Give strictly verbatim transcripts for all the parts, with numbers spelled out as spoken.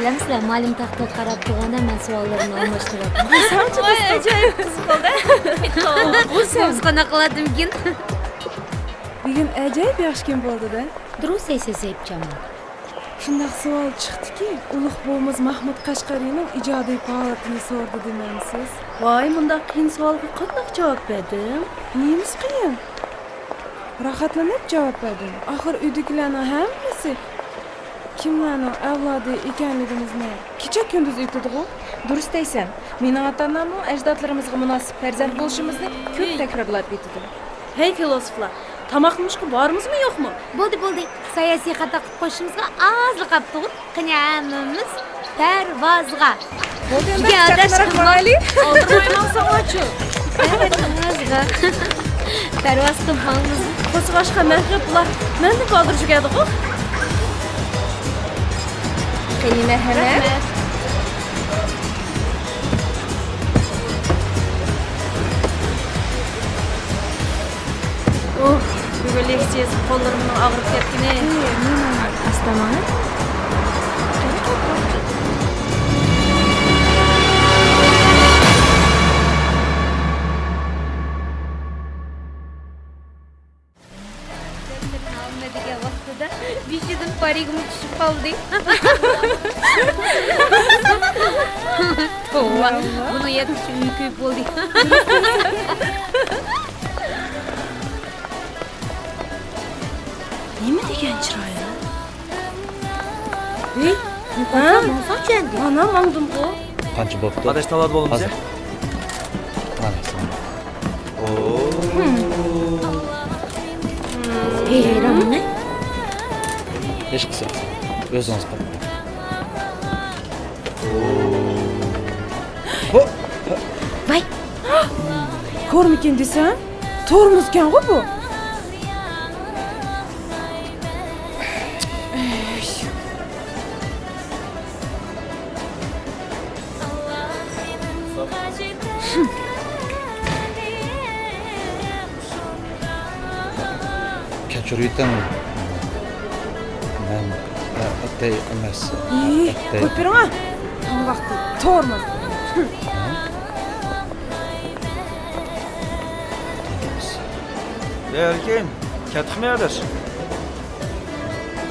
بىلەمسىلەر، مۇئەللىم تەختىگە قاراپ تۇرغاندا مەن سوئاللىرىمنى ئالماشتۇرۇۋاتىمەن. ۋاي، ئاجايىپ قىزىق بولدى. بۇ سەن. قانداق قىلاتتىمكىن؟ بۈگۈن ئاجايىپ ياخشى كۈن بولدى-دە. دۇرۇس دەيسىز، سەيىپجامال. شۇنداق سوئال چىقتىكى، ئۇلۇغ بوۋىمىز مەھمۇد قەشقەرىنىڭ ئىجادىي پائالىيىتىنى سورىدى دېمەمسىز؟ ۋاي، مۇنداق قىيىن سوئالغا قانداق جاۋاب بەردىم؟ نېمىسى قىيىن؟ راھەتلىنىپ جاۋاب بەردىم. ئاخىر ئۆيدىكىلەرنىڭ ھەممىسى كىملەرنىڭ ئەۋلادى ئىكەنلىكىمىزنى كېچە-كۈندۈز ئېيتىدىغۇ. دۇرۇس دەيسەن. مېنىڭ ئاتا-ئاناممۇ ئەجدادلىرىمىزغا مۇناسىپ پەرزەنت بولۇشىمىزنى كۆپ تەكرارلاپ ئېيتىدۇ. ھەي، فىلوسوفلار! تاماق نېمىشقا بارىمىزمۇ يوقمۇ؟ بولدى، بولدى. ساياھەت سېياھەت قىلىپ قويۇشىمىزغا ئازلا قاپتۇغۇ. قېنى، ھەممىمىز پەرۋازغا. بولدى، ئەمدى ئىگە ئاداش، قاچاقلىراق ماڭايلى. ئالدىرىماي ماڭساڭلارچۇ. پەرۋازغا. پەرۋاز قىلىپ ماڭىمىز. قوسۇق ئاشقا مەن قىلىپ بۇلار مەندىن بالدۇر جۈگەدىغۇ. قېنى، مەرھەمەت. رەھمەت. ئۇھ، بۈگۈن لېكسىيە يېزىپ قوللىرىمنىڭ ئاغرىپ كەتكىنى. ئاستا ماڭا. دەپتەرنى ئالما دېگەن ۋاقتىدا بېشىدىن پارىگىمۇ چۈشۈپ قالدى. توۋا، بۇنىڭ ياتقۇچى ئۆيى كۆيۈپ بولدى. نېمە دېگەن چىرايلىق. ھېي، ھە؟ ماڭساڭچۇ ئەمدى. مانا ماڭدىمغۇ. قانچە بوپتۇ؟ ئاداش، تاۋادا بولىمىز. ھازىر. مانا. ھېي، ھەيرانمەن. ھېچقىسى. ئۆزىڭىز قاراڭ. ۋاي. كورمىكىن دېسەم، تورمۇزكەنغۇ بۇ. كەچۈرۈۋېتىڭ. مەن ئەتەي ئەمەس. ئەتەي. قويۇپ بېرىڭ ھە. تاڭ ۋاقتى. تورمۇز. ھە؟ تورمۇز. ئەركىن، كەتتۇقمۇ ئاداش؟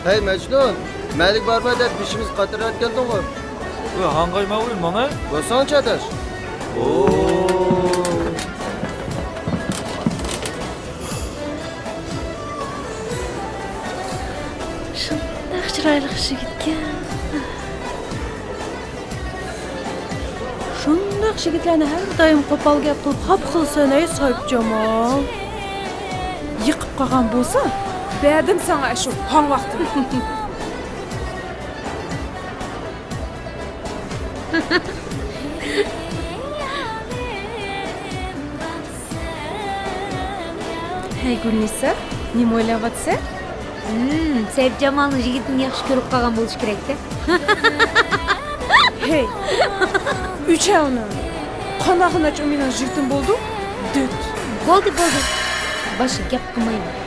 ھەي مەجنۇن، مەلىك بارما دەپ بېشىمىزنى قاتۇرۇۋەتكەنتىڭغۇ. ۋە ھاڭغايماۋۇ ماڭا. بولساڭچە ئاداش. شۇنداق چىرايلىق يىگىتكەن. شۇنداق يىگىتلەرنى ھەر دائىم قوپال گەپ قىلىپ خاپا قىلىسەن ھەي سايىپجامال. يىقىپ قالغان بولسا، بەردىم ساڭا ئاشۇ ھاڭ ۋاقتىنى. ھەي گۈلنىسا، نېمە ئويلاۋاتىسەن؟ ھىم، سەيىپجامالنىڭ يىگىتىنى ياخشى كۆرۈپ قالغان بولۇشى كېرەكتە. ھەي، ئۈچەۋنىڭ قانداق ناچ ئۇ مېنىڭ يىگىتىم بولدى؟ دۆت. بولدى، بولدى. باشقا گەپ قىلمايمەن.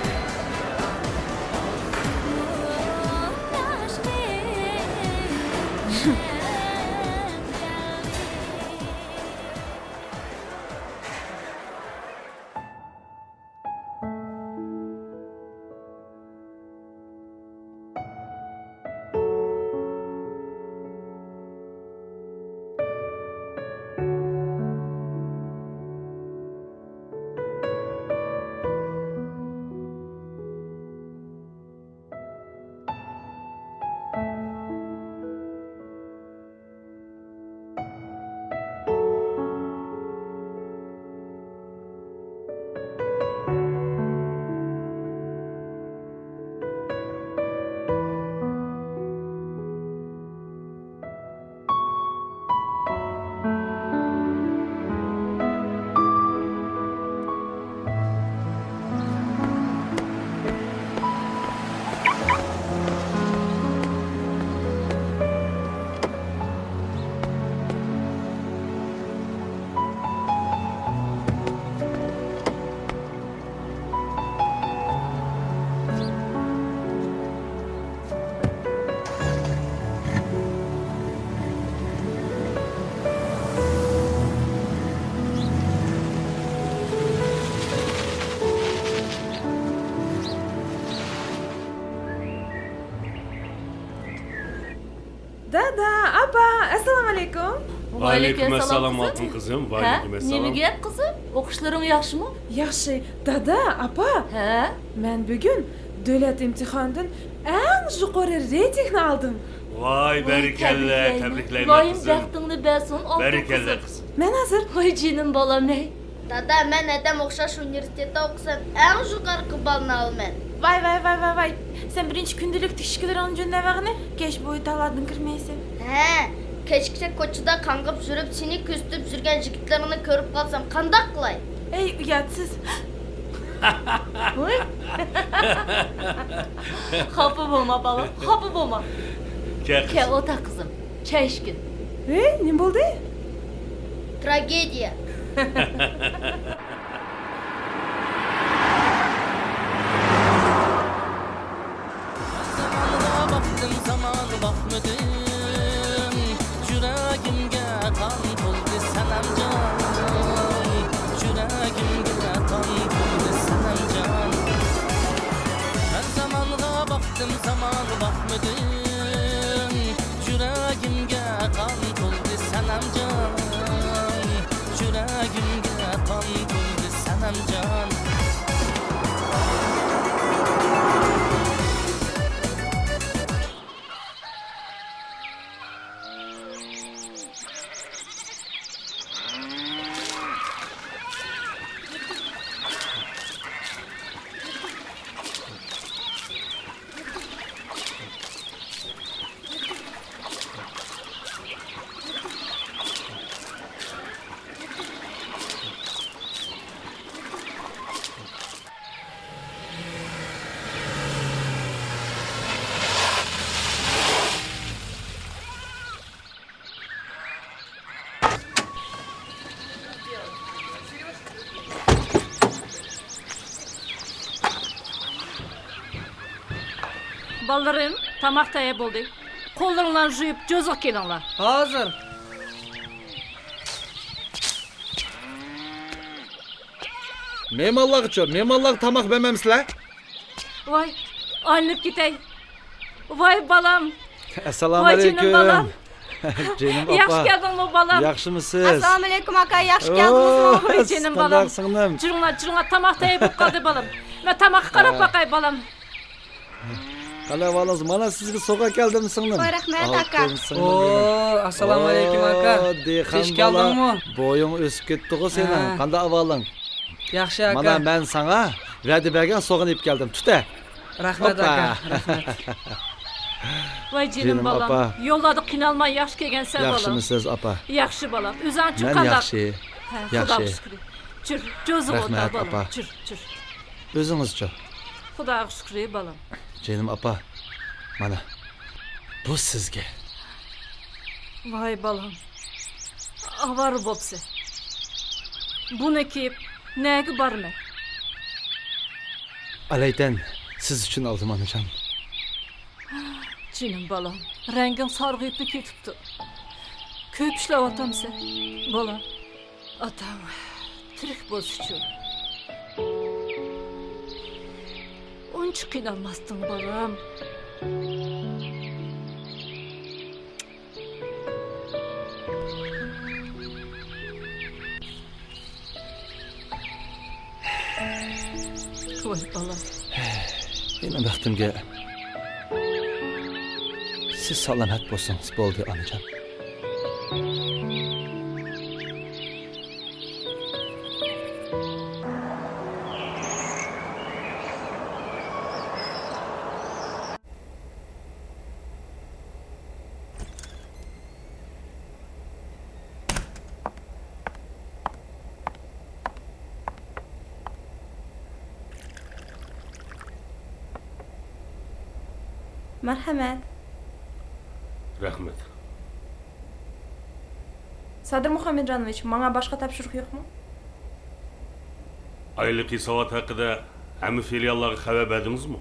دادا، ئاپا، ئەسسالامۇئەلەيكۇم. ۋەئەلەيكۇم ئەسسالام، ئالتۇن قىزىم. ھە؟ ۋەئەلەيكۇم ئەسسالام. نېمە گەپ، قىزىم؟ ئوقۇشلىرىڭ ياخشىمۇ؟ ياخشى. دادا، ئاپا. ھە؟ مەن بۈگۈن دۆلەت ئىمتىھانىدىن ئەڭ يۇقىرى رېيتىنگنى ئالدىم. ۋاي، ۋاي، بەرىكەللا، تەبرىكلەيمەن. تەبرىكلەيمەن، ئىلاھىم، قىزىم. بەختىڭنى بەرسۇن، ئالتۇن قىزىم. بەرىكەللا، قىزىم. مەن ھازىر. ۋاي، جېنىم بالام، ھەي. دادا، مەن ھەدەم ئوخشاش ئۇنىۋېرسىتېتتا ئوقۇسام، ئەڭ يۇقىرىقى بالنى ئالىمەن. ۋاي، ۋاي، ۋاي، ۋاي، ۋاي. سەن بىرىنچى كۈندىلىك تىكىشكىلىرىڭنى جۆندەۋالغىنى، كەچ بويى تالادىن كىرمەيسەن. ھە، كەچكىچە كوچىدا قاڭغىپ يۈرۈپ، سېنى كۆزىتىپ يۈرگەن يىگىتلىرىڭنى كۆرۈپ قالسام، قانداق قىلاي؟ ئەي، ئۇياتسىز. ۋوي. خاپا بولما، بالام، خاپا بولما. كەل، قىزىم. كەل، ئولتۇر، قىزىم. چاي ئىچكىن. ھەي، نېمە بولدى؟ تراگېدىيە. زامانغا باقتىم، زامان باقمىدىم. يۈرەگىمگە قان تولدى، سەنەمجان. يۈرەگىمگە قان تولدى، سەنەمجان. مەن زامانغا باقتىم، زامان باقمىدىم. يۈرەگىمگە قان تولدى، سەنەمجان. يۈرەگىمگە قان تولدى، سەنەمجان. بالىلىرىم، تاماق تەييار بولدى. قوللىرىڭلارنى يۇيۇپ، جوزىغا كېلىڭلار. ھازىر. مېھمانلارغىچۇ؟ مېھمانلارغا تاماق بەرمەمسىلەر؟ ۋاي، ئايلىنىپ كېتەي. ۋاي، بالام. ۋاي، جېنىم ئەسسالامۇئەلەيكۇم. بالام. جېنىم ئاپا. ياخشى كەلدىڭمۇ، بالام؟ ياخشىمۇ سىز؟ ئەسسالامۇئەلەيكۇم، ئاكا. ياخشى كەلدىڭىزمۇ؟ ۋاي، جېنىم بالام. قانداق سىڭلىم؟ جۈرۈڭلار، جۈرۈڭلار، تاماق تەييار بولۇپ قالدى، بالام. مەن تاماققا قاراپ باقاي، بالام. قېنى ئەھۋالىڭىز؟ مانا سىزگە سوغا كەلدىم، سىڭلىم. ۋاي، رەھمەت، ئاكا. ئالتۇن سىڭلىم مېنىڭ. ئو، ئەسسالامۇئەلەيكۇم، ئاكا. ئو، دېھقان بالا. كېلىڭمۇ؟ بويۇڭ ئۆسۈپ كەتتىغۇ سېنىڭ. ھە. قانداق ئەھۋالىڭ؟ ياخشى، ئاكا. مانا مەن ساڭا ۋەدە بەرگەن سوغىنى ئېلىپ كەلدىم. تۈتە. رەھمەت، ئاكا. رەھمەت. ۋاي، جېنىم بالام. يوللاردا قىينالماي ياخشى كەلگەنسەن، بالام. ياخشىمۇ سىز، ئاپا؟ ياخشى، بالام. ئۆزۈڭچۇ قانداق؟ مەن ياخشى. ھە، ياخشى. خۇداغا شۈكرى. جۈر، جوزىغا ئولتۇر، بالام. جۈر، جۈر. ئۆزىڭىزچۇ؟ خۇداغا شۈكرى، بالام. جېنىم ئاپا، مانا، بۇ سىزگە. ۋاي، بالام. ئاۋارە بوپسەن. بۇنى كىيىپ، نەگە بارىمەن؟ ئەلەيتەن، سىز ئۈچۈن ئالدىم، ئانىجان. جېنىم بالام، رەڭگىڭ سارغىيىپلا كېتىپتۇ. كۆپ ئىشلەۋاتامسەن، بالام؟ ئاتاڭ تىرىك بولسىچۇ. ئۇنچە قىينالماستىڭ، بالام. ۋاي بالام. مېنىڭ بەختىمگە سىز سالامەت بولسىڭىز بولدى، ئانىجان. مەرھەمەت. رەھمەت. سادىر مۇھەممەتجانوۋىچ، ماڭا باشقا تاپشۇرۇق يوقمۇ؟ ئايلىق ھېسابات ھەققىدە ھەممە فىلىياللارغا خەۋەر بەردىڭىزمۇ؟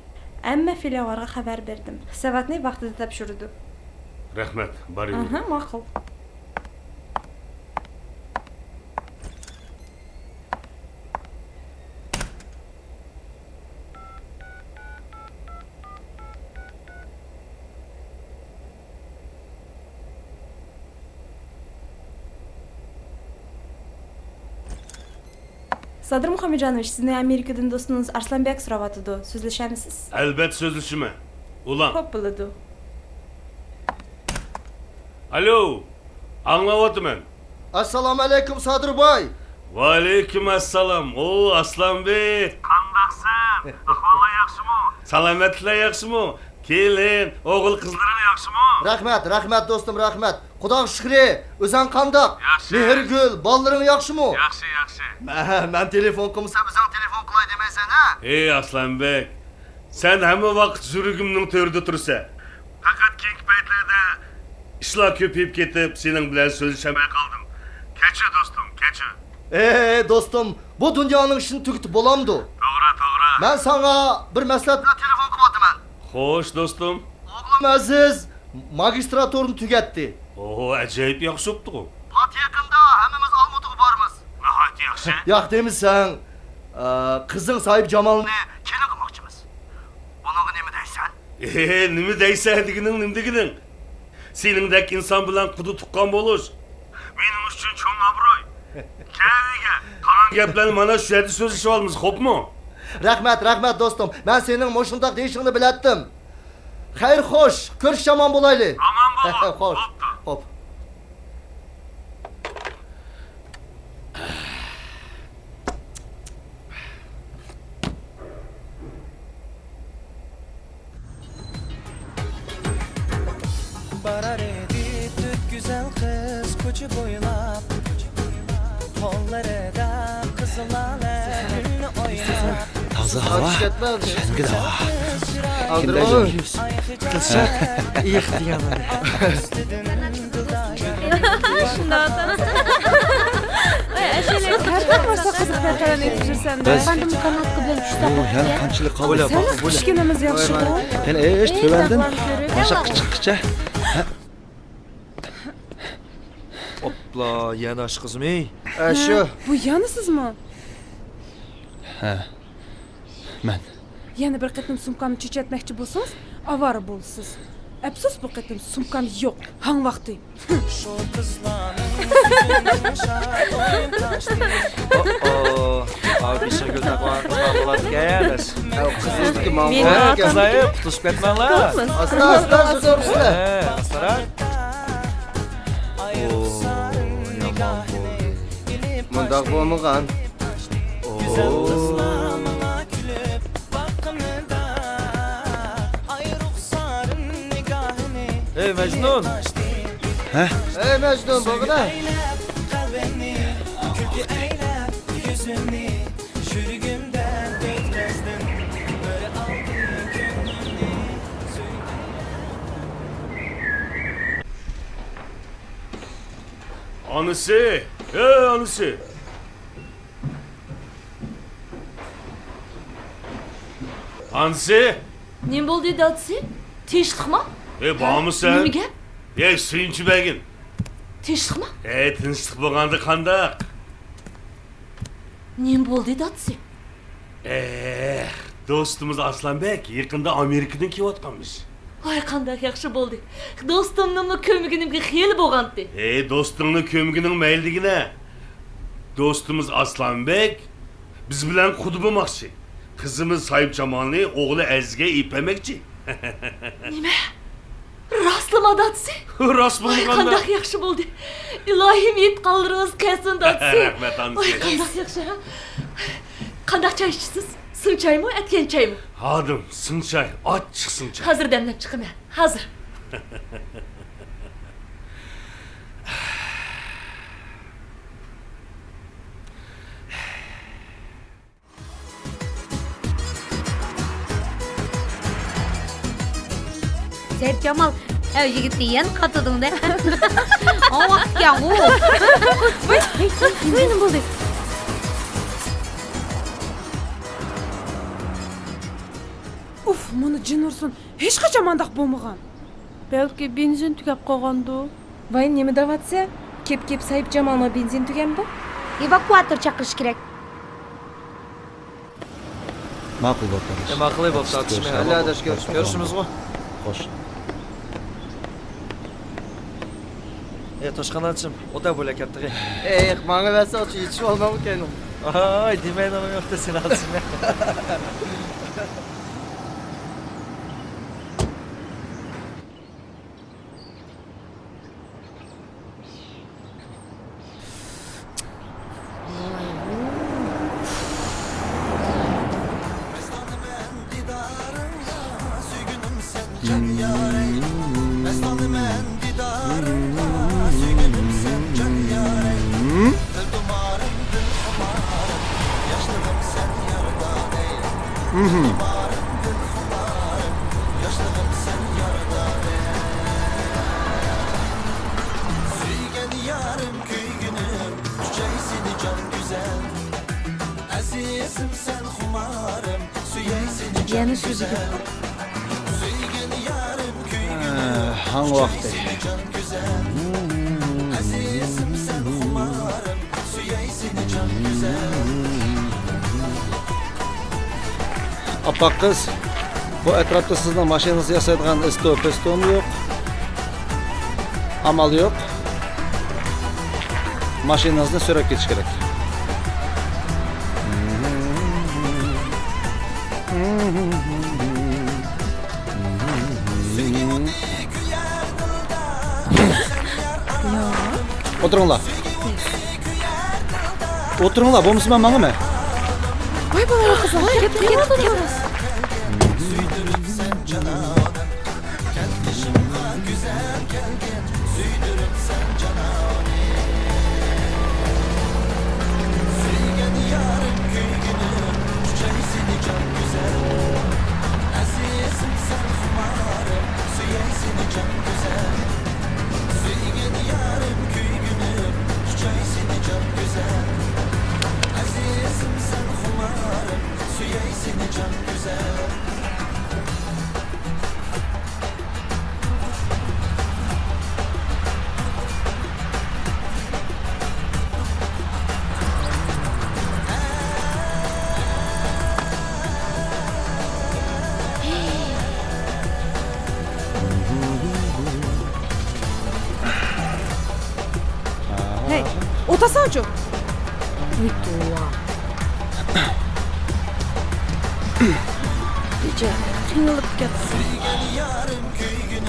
ھەممە فىلىياللارغا خەۋەر بەردىم. ھېساباتنى ۋاقتىدا تاپشۇرىدۇ. رەھمەت، بارىۋېرىڭ. ئاھا، ماقۇل. سادىر مۇخەممەتجانوۋىچ، سىزنى ئامېرىكىدىن دوستىڭىز ئارسلانبەك سوراۋاتىدۇ. سۆزلىشەمسىز؟ ئەلبەت سۆزلىشىمەن. ئۇلان. خوپ، بولىدۇ. ئالو، ئاڭلاۋاتىمەن. ئەسسالامۇ ئەلەيكۇم، سادىر باي. ۋەئەلەيكۇم ئەسسالام. ئو، ئاسلانبېك. قانداقسەن؟ ئەھۋاللار ياخشىمۇ؟ سالامەتلىكلەر ياخشىمۇ؟ كېلىن، ئوغۇل قىزلىرىڭ ياخشىمۇ؟ رەھمەت، رەھمەت دوستۇم، رەھمەت. قۇداغا شۈكرى، ئۆزەڭ قانداق؟ ياخشى. مېھرىگۈل، بالىلىرىڭ ياخشىمۇ؟ ياخشى، ياخشى. مە-، مەن تېلېفون قىلمىسام، ئۆزۈڭ تېلېفون قىلاي دېمەيسەن، ھە؟ ئېي، ئاسلانبېك، سەن ھەممە ۋاقىت يۈرىكىمنىڭ تۆرىدە تۇرىسەن. پەقەت كېيىنكى پەيتلەردە ئىشلار كۆپىيىپ كېتىپ، سېنىڭ بىلەن سۆزلىشەلمەي قالدىم. كەچۈر، دوستۇم، كەچۈر. ئېي، دوستۇم، بۇ دۇنيانىڭ ئىشىنى تۈگىتىپ بولامدۇ؟ توغرا، توغرا. مەن ساڭا بىر مەسلىھەت بىلەن تېلېفون قىلىۋاتىمەن. خوش، دوستۇم. ئوغلۇم ئەزىز ماگىستراتۇرىنى تۈگەتتى. ئوھو، ئەجايىپ ياخشى بوپتىغۇ. پات يېقىندا ھەممىمىز ئالمۇتىغا بارىمىز. ناھايىتى ياخشى. ياق دېمىسەڭ، ئە، قىزىڭ ساھىبجامالنى كېلىن قىلماقچىمىز. بۇنىڭغا نېمە دەيسەن؟ ئېھې، نېمە دەيسەن دېگىنىڭ، نېمە دېگىنىڭ؟ سېنىڭدەك ئىنسان بىلەن قۇدا تۇغقان بولۇش مېنىڭ ئۈچۈن چوڭ ئابرۇي. كەل ئۆيگە، قالغان گەپلەرنى مانا شۇ يەردە سۆزلىشىۋالىمىز، خوپمۇ؟ رەھمەت، رەھمەت دوستۇم. مەن سېنىڭ مۇشۇنداق دېيىشىڭنى بىلەتتىم. خەير، خوش، كۆرۈشۈشكە ئامان بولايلى. ئامان بولۇڭ. خوش. بوپتۇ. خوپ. بارار ئىدى تۆت گۈزەل قىز كوچا بويلاپ، قوللىرىدا قىزىل لالا گۈلنى ئويناپ. تازا ھاۋا، يەڭگىل ھاۋا. ئالدىرىۋال. قىلسا، ئىيىق دېگەن. شۇنداق. ئاي، ئەشەلەر. ھەر بىر ماشىنا قىزىق ۋەقەلەرنى ئېيتىپ يۈرسەم-دە. بىز قاندىن قاناتقا بىلەن چۈشتۇق. ئۇ، يەنە قانچىلىك قالدى؟ سەن قىچقىنىمىز ياخشىغۇ. يەنە ئېش تۆۋەندىن. ماشا قىچىققىچە. ئوپلا، يەنە ئاشۇ قىزمۇ؟ ئە، شۇ. ھە، بۇ يەنە سىزمۇ؟ ھە، مەن. يەنە بىر قېتىم سومكامنى چېچەتمەكچى بولسىڭىز، ئاۋارە بولىسىز. ئەپسۇس، بۇ قېتىم سومكام يوق. ھاڭ ۋاقتى. شۇ قىزلارنىڭ سۈيىنىڭ شاخ ئويۇن تاشتى. ئوئو، ئاۋۇ بېشىغا گۈل تاقىۋالغان قىزلار بولاتتىكەن. ئەۋ، قىزىلدىكى ماڭغۇ. ھە، قىزلار، قۇتۇلۇشۇپ كەتمەڭلار. ئاستا، ئاستا، ئاستا، ئاستا. ھە، ئاستىراق. ئوو، يامان بولدى. مۇنداق بولمىغان. ئوو. ئەي مەجنۇن! ھە؟ ئەي مەجنۇن، بولغىنا. ئانىسى! ئەي ئانىسى! ئانىسى! نېمە بولدى، دادىسى؟ تىنچلىقما؟ ئەي، بارمۇسەن؟ نېمە گەپ؟ ئەي، سۈيۈنچى بەگىن! تىنچلىقما؟ ئەي، تىنچلىق بولغاندا قانداق؟ نېمە بولدى، دادىسى؟ ئېھ، دوستىمىز ئاسلانبەك يېقىندا ئامېرىكىدىن كېلىۋاتقانمىش. ۋاي، قانداق ياخشى بولدى. دوستۇمنىمۇ كۆرمىگىنىمگە خېلى بولغانتى. ھەي، دوستۇڭنى كۆرمىگىنىڭ مەيلى دېگىنە. دوستىمىز ئاسلانبەك بىز بىلەن قۇدا بولماقچى. قىزىمىز ساھىبجامالنى ئوغلى ئەزىزگە ئېلىپ بەرمەكچى. نېمە؟ راستلىما، دادىسى؟ راست بولمىغاندا. ۋاي، قانداق ياخشى بولدى. ئىلاھىم، ئېيتقانلىرىڭىز كەلسۇن، دادىسى. رەھمەت، ئانىسى. ۋاي، قانداق ياخشى، ھە؟ قانداق چاي ئىچىسىز؟ سىڭ چايمۇ، ئەتكەن چايمۇ؟ ھادىم، سىڭ چاي، ئاچچىق سىڭ چاي. ھازىر دەملەپ چىقىمەن، ھازىر. سەيىپجامال، ئەۋ يىگىتنى يەنە قاتىدىڭ-دە. ئاڭ ۋاقىتكەنغۇ. ۋاي، ۋاي، ۋاي، نېمە بولدى؟ ئۇف، مانا جىن ئۇرسۇن، ھېچقاچان مانداق بولمىغان. بەلكى بېنزىن تۈگەپ قالغاندۇ؟ ۋاي، نېمە دەۋاتىسەن؟ كېپ-كېپ ساھىبجامالنىڭ بېنزىنى تۈگەمدۇ؟ ئېۋاكۇئاتور چاقىرىش كېرەك. ماقۇل بوپتۇ، ئاداش. ئە، ماقۇل بوپتۇ، ئاداش. كۆرۈشەللە، ئاداش، كۆرۈشىمىز. كۆرۈشىمىزغۇ. خوش. ئە، توشقان ئاچىم، ئوتا بۆلەك كەتتىغى. ئېي، ماڭا بەرسەڭچۇ، يېتىشىۋالمامدىكەن. ئاي، دېمەيدىغىنىم يوق دېسەڭ ئالسىمەن. يەنە شۇ يىگىت. ھاڭ ۋاقتى. ئاپپاق قىز، بۇ ئەتراپتا سىزنىڭ ماشىنىڭىزنى ياسايدىغان ئىستو پىستومۇ يوق. ئامال يوق. ماشىنىڭىزنى سۆرەپ كېتىش كېرەك. ئولتۇرۇڭلار. ئولتۇرۇڭلار، بولمىسا مەن ماڭىمەن. ۋاي بالا، قىزىم، كەت، كەت، كەت. ھەي، ئولتۇرساڭچۇ. بىچارە، قىينىلىپ كەتتى.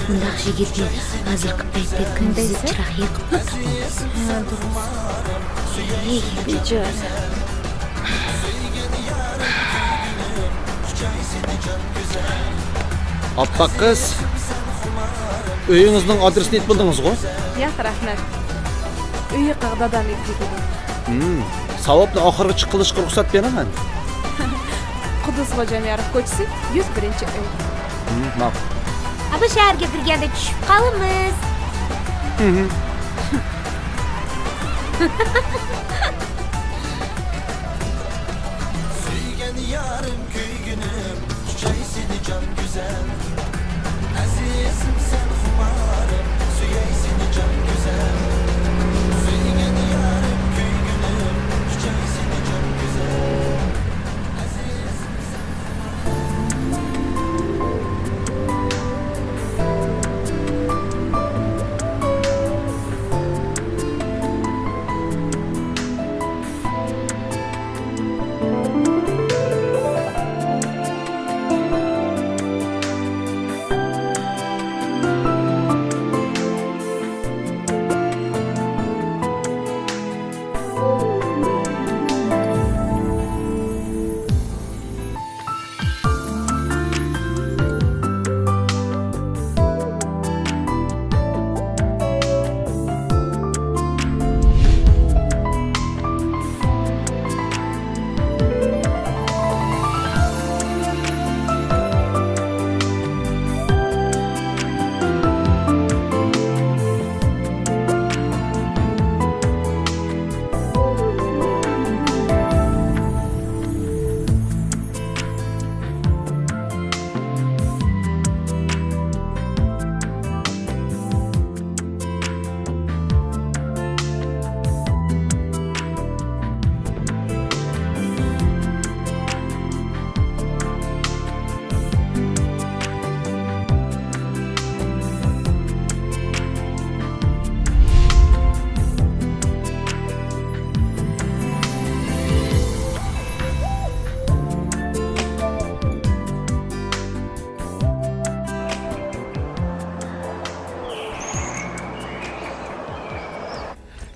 بۇنداق يىگىتنى ھازىرقى پەيتتە كۈندۈزى چىراغ يېقىپلا تاپالمايسىز. ھە، دۇرۇس. ھەي، بىچارە. ئاپپاق قىز، ئۆيىڭىزنىڭ ئادرېسىنى ئېيتىپ بولدىڭىزغۇ؟ ياق، رەھمەت. ئۆي يېقىغا دادام ئېلىپ كېتىدۇ. ھىم، ساۋابنى ئاخىرغىچە قىلىشقا رۇخسەت بېرىڭ ئەمدى. قۇددۇس خوجامياروف كوچىسى، يۈز بىرىنچى ئۆي. ھىم، ماقۇل. ئا، بۇ شەھەرگە بىر گەلدە چۈشۈپ قالىمىز. ھىم. سۆيگەن يارىم، كۆيگىنىم، قۇچاي سېنى جان گۈزەل. ئەزىزىم سەن خۇمارىم، سۆيەي سېنى جان گۈزەل. سۆيگەن يارىم، كۆيگىنىم، قۇچاي سېنى جان گۈزەل. ئەزىزىم سەن خۇمارىم.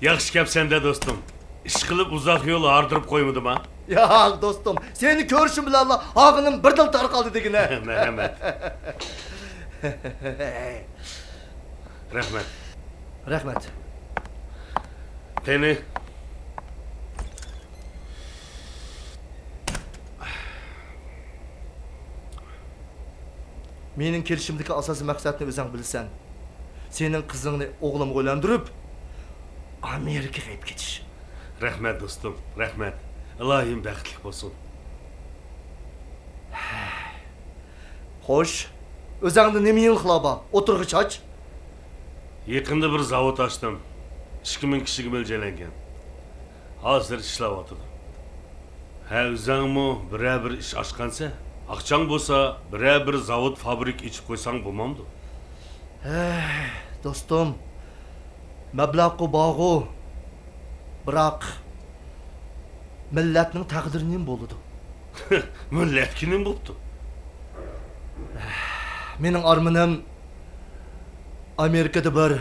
ياخشى كەپسەندە، دوستۇم. ئىشقىلىپ ئۇزاق يول ھاردۇرۇپ قويمىدىما؟ ياق، دوستۇم، سېنى كۆرۈشۈم بىلەنلا ھاغىنىم بىردىن تارقالدى دېگىنە. مەرھەمەت. رەھمەت. رەھمەت. قېنى؟ مېنىڭ كېلىشىمدىكى ئاساسىي مەقسەتنى ئۆزۈڭ بىلىسەن. سېنىڭ قىزىڭنى ئوغلۇمغا ئۆيلەندۈرۈپ، ئامېرىكىغا ئېلىپ كېتىش. رەھمەت، دوستۇم، رەھمەت. ئىلاھىم بەختلىك بولسۇن. خوش، ئۆزۈڭدە نېمە يېڭىلىقلار بار؟ ئوتتۇرىغا چاچ. يېقىندا بىر زاۋۇت ئاچتىم. ئىككى مىڭ كىشىگە مۆلچەرلەنگەن. ھازىر ئىشلەۋاتىدۇ. ھە، ئۆزۈڭمۇ بىرەر بىر ئىش ئاچقانسەن. ئاقچاڭ بولسا، بىرەر بىر زاۋۇت، فابرىكا ئېچىپ قويساڭ بولمامدۇ؟ ھەي، دوستۇم، مەبلەغقۇ بارغۇ، بىراق مىللەتنىڭ تەقدىرى نېمە بولىدۇ؟ مىللەتكە نېمە بوپتۇ؟ مېنىڭ ئارمىنىم ئامېرىكىدا بىر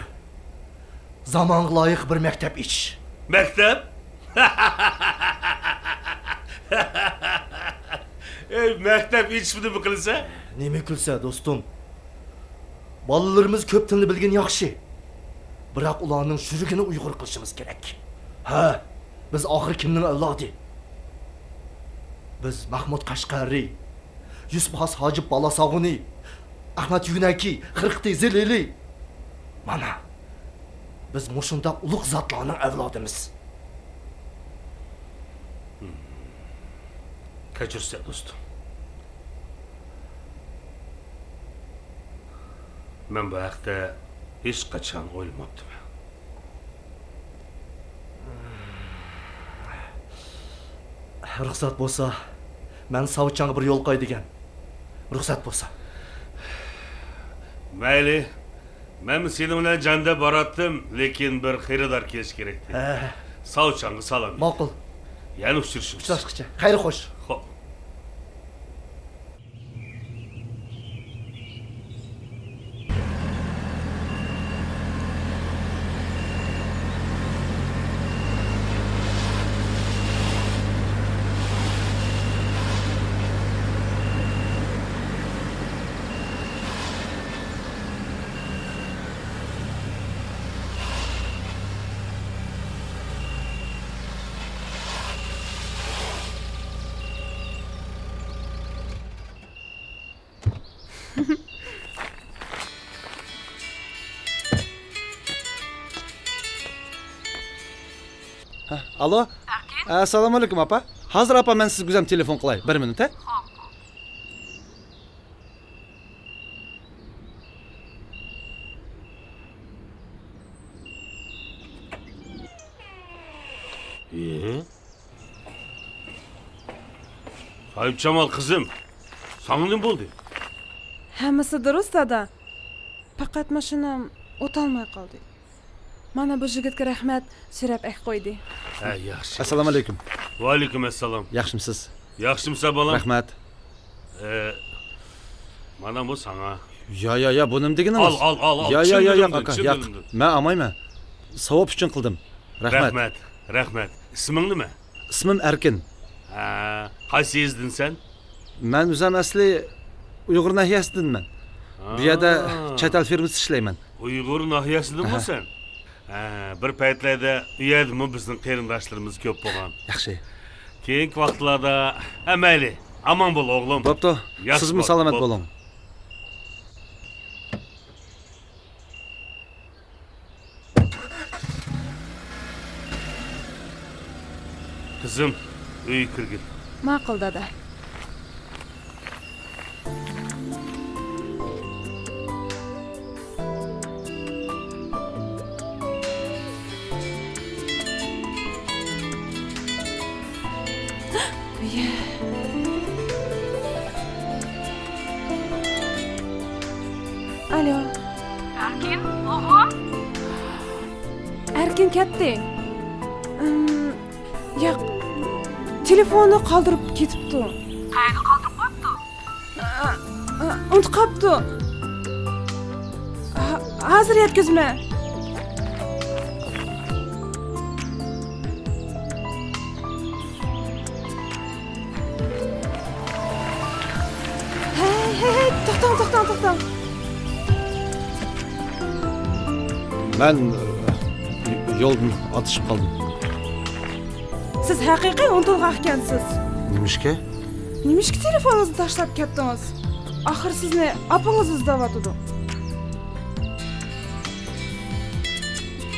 زامانغا لايىق بىر مەكتەپ ئېچىش. مەكتەپ؟ ئەي، مەكتەپ ئېچىشنى نېمە قىلىسەن؟ نېمە كۈلسە، دوستۇم؟ بالىلىرىمىز كۆپ تىلنى بىلگىنى ياخشى. بىراق ئۇلارنىڭ يۈرىكىنى ئۇيغۇر قىلىشىمىز كېرەك. ھە، بىز ئاخىر كىمنىڭ ئەۋلادى؟ بىز مەھمۇد قەشقەرى، يۈسۈپ خاس ھاجىپ بالاساغۇنى، ئەخمەت يۈنەكى، خىرقىتى زىلىلى. مانا، بىز مۇشۇنداق ئۇلۇغ زاتلارنىڭ ئەۋلادىمىز. كەچۈرسە، دوستۇم. مەن بۇ ھەقتە ھېچقاچان ئويلىماپتىمەن. رۇخسەت بولسا، مەن ساۋچاڭغا بىر يول قوياي دېگەن. رۇخسەت بولسا. مەيلى. مەنمۇ سېنىڭ بىلەن جان دەپ باراتتىم، لېكىن بىر خېرىدار كېلىشى كېرەكتى. ھە. ساۋچاڭغا سالام. ماقۇل. يەنە ئۇچرىشىمىز. ئۇچراشقىچە. خەير خوش. خوپ. ھە، ئالو. ئەركىن؟ ئەسسالامۇئەلەيكۇم، ئاپا. ھازىر، ئاپا، مەن سىزگە ئۆزۈم تېلېفون قىلاي. بىر مىنۇت، ھە؟ خوپ. ئى؟ ساھىبجامال قىزىم، ساڭا نېمە بولدى؟ ھەممىسى دۇرۇس، دادا. پەقەت ماشىنام ئۆتەلمەي قالدى. مانا بۇ يىگىتكە رەھمەت، سۆرەپ ئەكە قويدى. ھە، ياخشى. ئەسسالامۇئەلەيكۇم. ۋەئەلەيكۇم ئەسسالام. ياخشىمسىز؟ ياخشىمسەن، بالام؟ رەھمەت. ئە، مانا بۇ ساڭا. يا، يا، يا، بۇ نېمە دېگىنىڭىز؟ ئال، ئال، ئال، ئال. يا، يا، يا، ياق، ئاكا، ياق. مەن ئالمايمەن. ساۋاب ئۈچۈن قىلدىم. رەھمەت. رەھمەت، رەھمەت. ئىسمىڭ نېمە؟ ئىسمىم ئەركىن. ھە، قايسى يېزىدىنسەن؟ مەن ئۆزۈم ئەسلى ئۇيغۇر ناھىيەسىدىنمەن. بۇ يەردە چەت ئەل فىرمىسىدا ئىشلەيمەن. ئۇيغۇر ناھىيەسىدىنمۇ سەن؟ ھە، بىر پەيتلەردە ئۇ يەردىمۇ بىزنىڭ قېرىنداشلىرىمىز كۆپ بولغان. ياخشى. كېيىنكى ۋاقىتلاردا، ھە، مەيلى، ئامان بول، ئوغلۇم. بوپتۇ. ياخشى، سىزمۇ سالامەت بوپتۇ. بولۇڭ. قىزىم، ئۆيگە كىرگىن. ماقۇل، دادا. ئالو. ئەركىن، ئوغلۇم. ئەركىن كەتتى. ئىم، ياق، تېلېفوننى قالدۇرۇپ كېتىپتۇ. قەيەردە قالدۇرۇپ قويۇپتۇ؟ ئۇنتۇپ قاپتۇ. ھازىر يەتكۈزىمەن. توختاڭ، توختاڭ. مەن، ئە، يولدىن ئادىشىپ قالدىم. سىز ھەقىقىي ئۇنتۇلغان ئىكەنسىز. نېمىشقا؟ نېمىشقا تېلېفونىڭىزنى تاشلاپ كەتتىڭىز؟ ئاخىر سىزنى ئاپىڭىز ئىزدەۋاتىدۇ.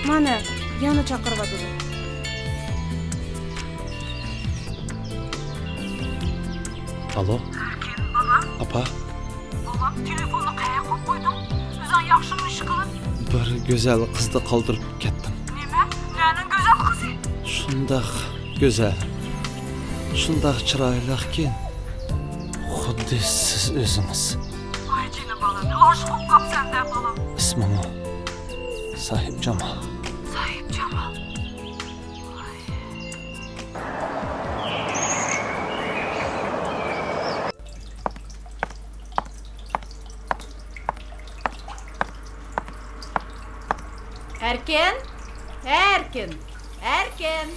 مانا، يەنە چاقىرىۋاتىدۇ. ئالو. ئەركىن، بالام. ئاپا. بالام، تېلېفوننى قەيەرگە قويۇپ قويدۇڭ؟ ئۆزۈڭ ياخشىمۇ ئىشقىلىپ؟ بىر گۈزەل قىزدا قالدۇرۇپ كەتتىم. نېمە؟ نەنىڭ گۈزەل قىزى؟ شۇنداق گۈزەل. شۇنداق چىرايلىقكى، خۇددى سىز ئۆزىڭىز. ۋاي جېنىم بالام، ئاشىق بولۇپ قاپسەن-دە بالام. ئىسمىمۇ ساھىبجامال. ساھىبجامال. ئەركىن! ئەركىن! ئەركىن! ئەركىن!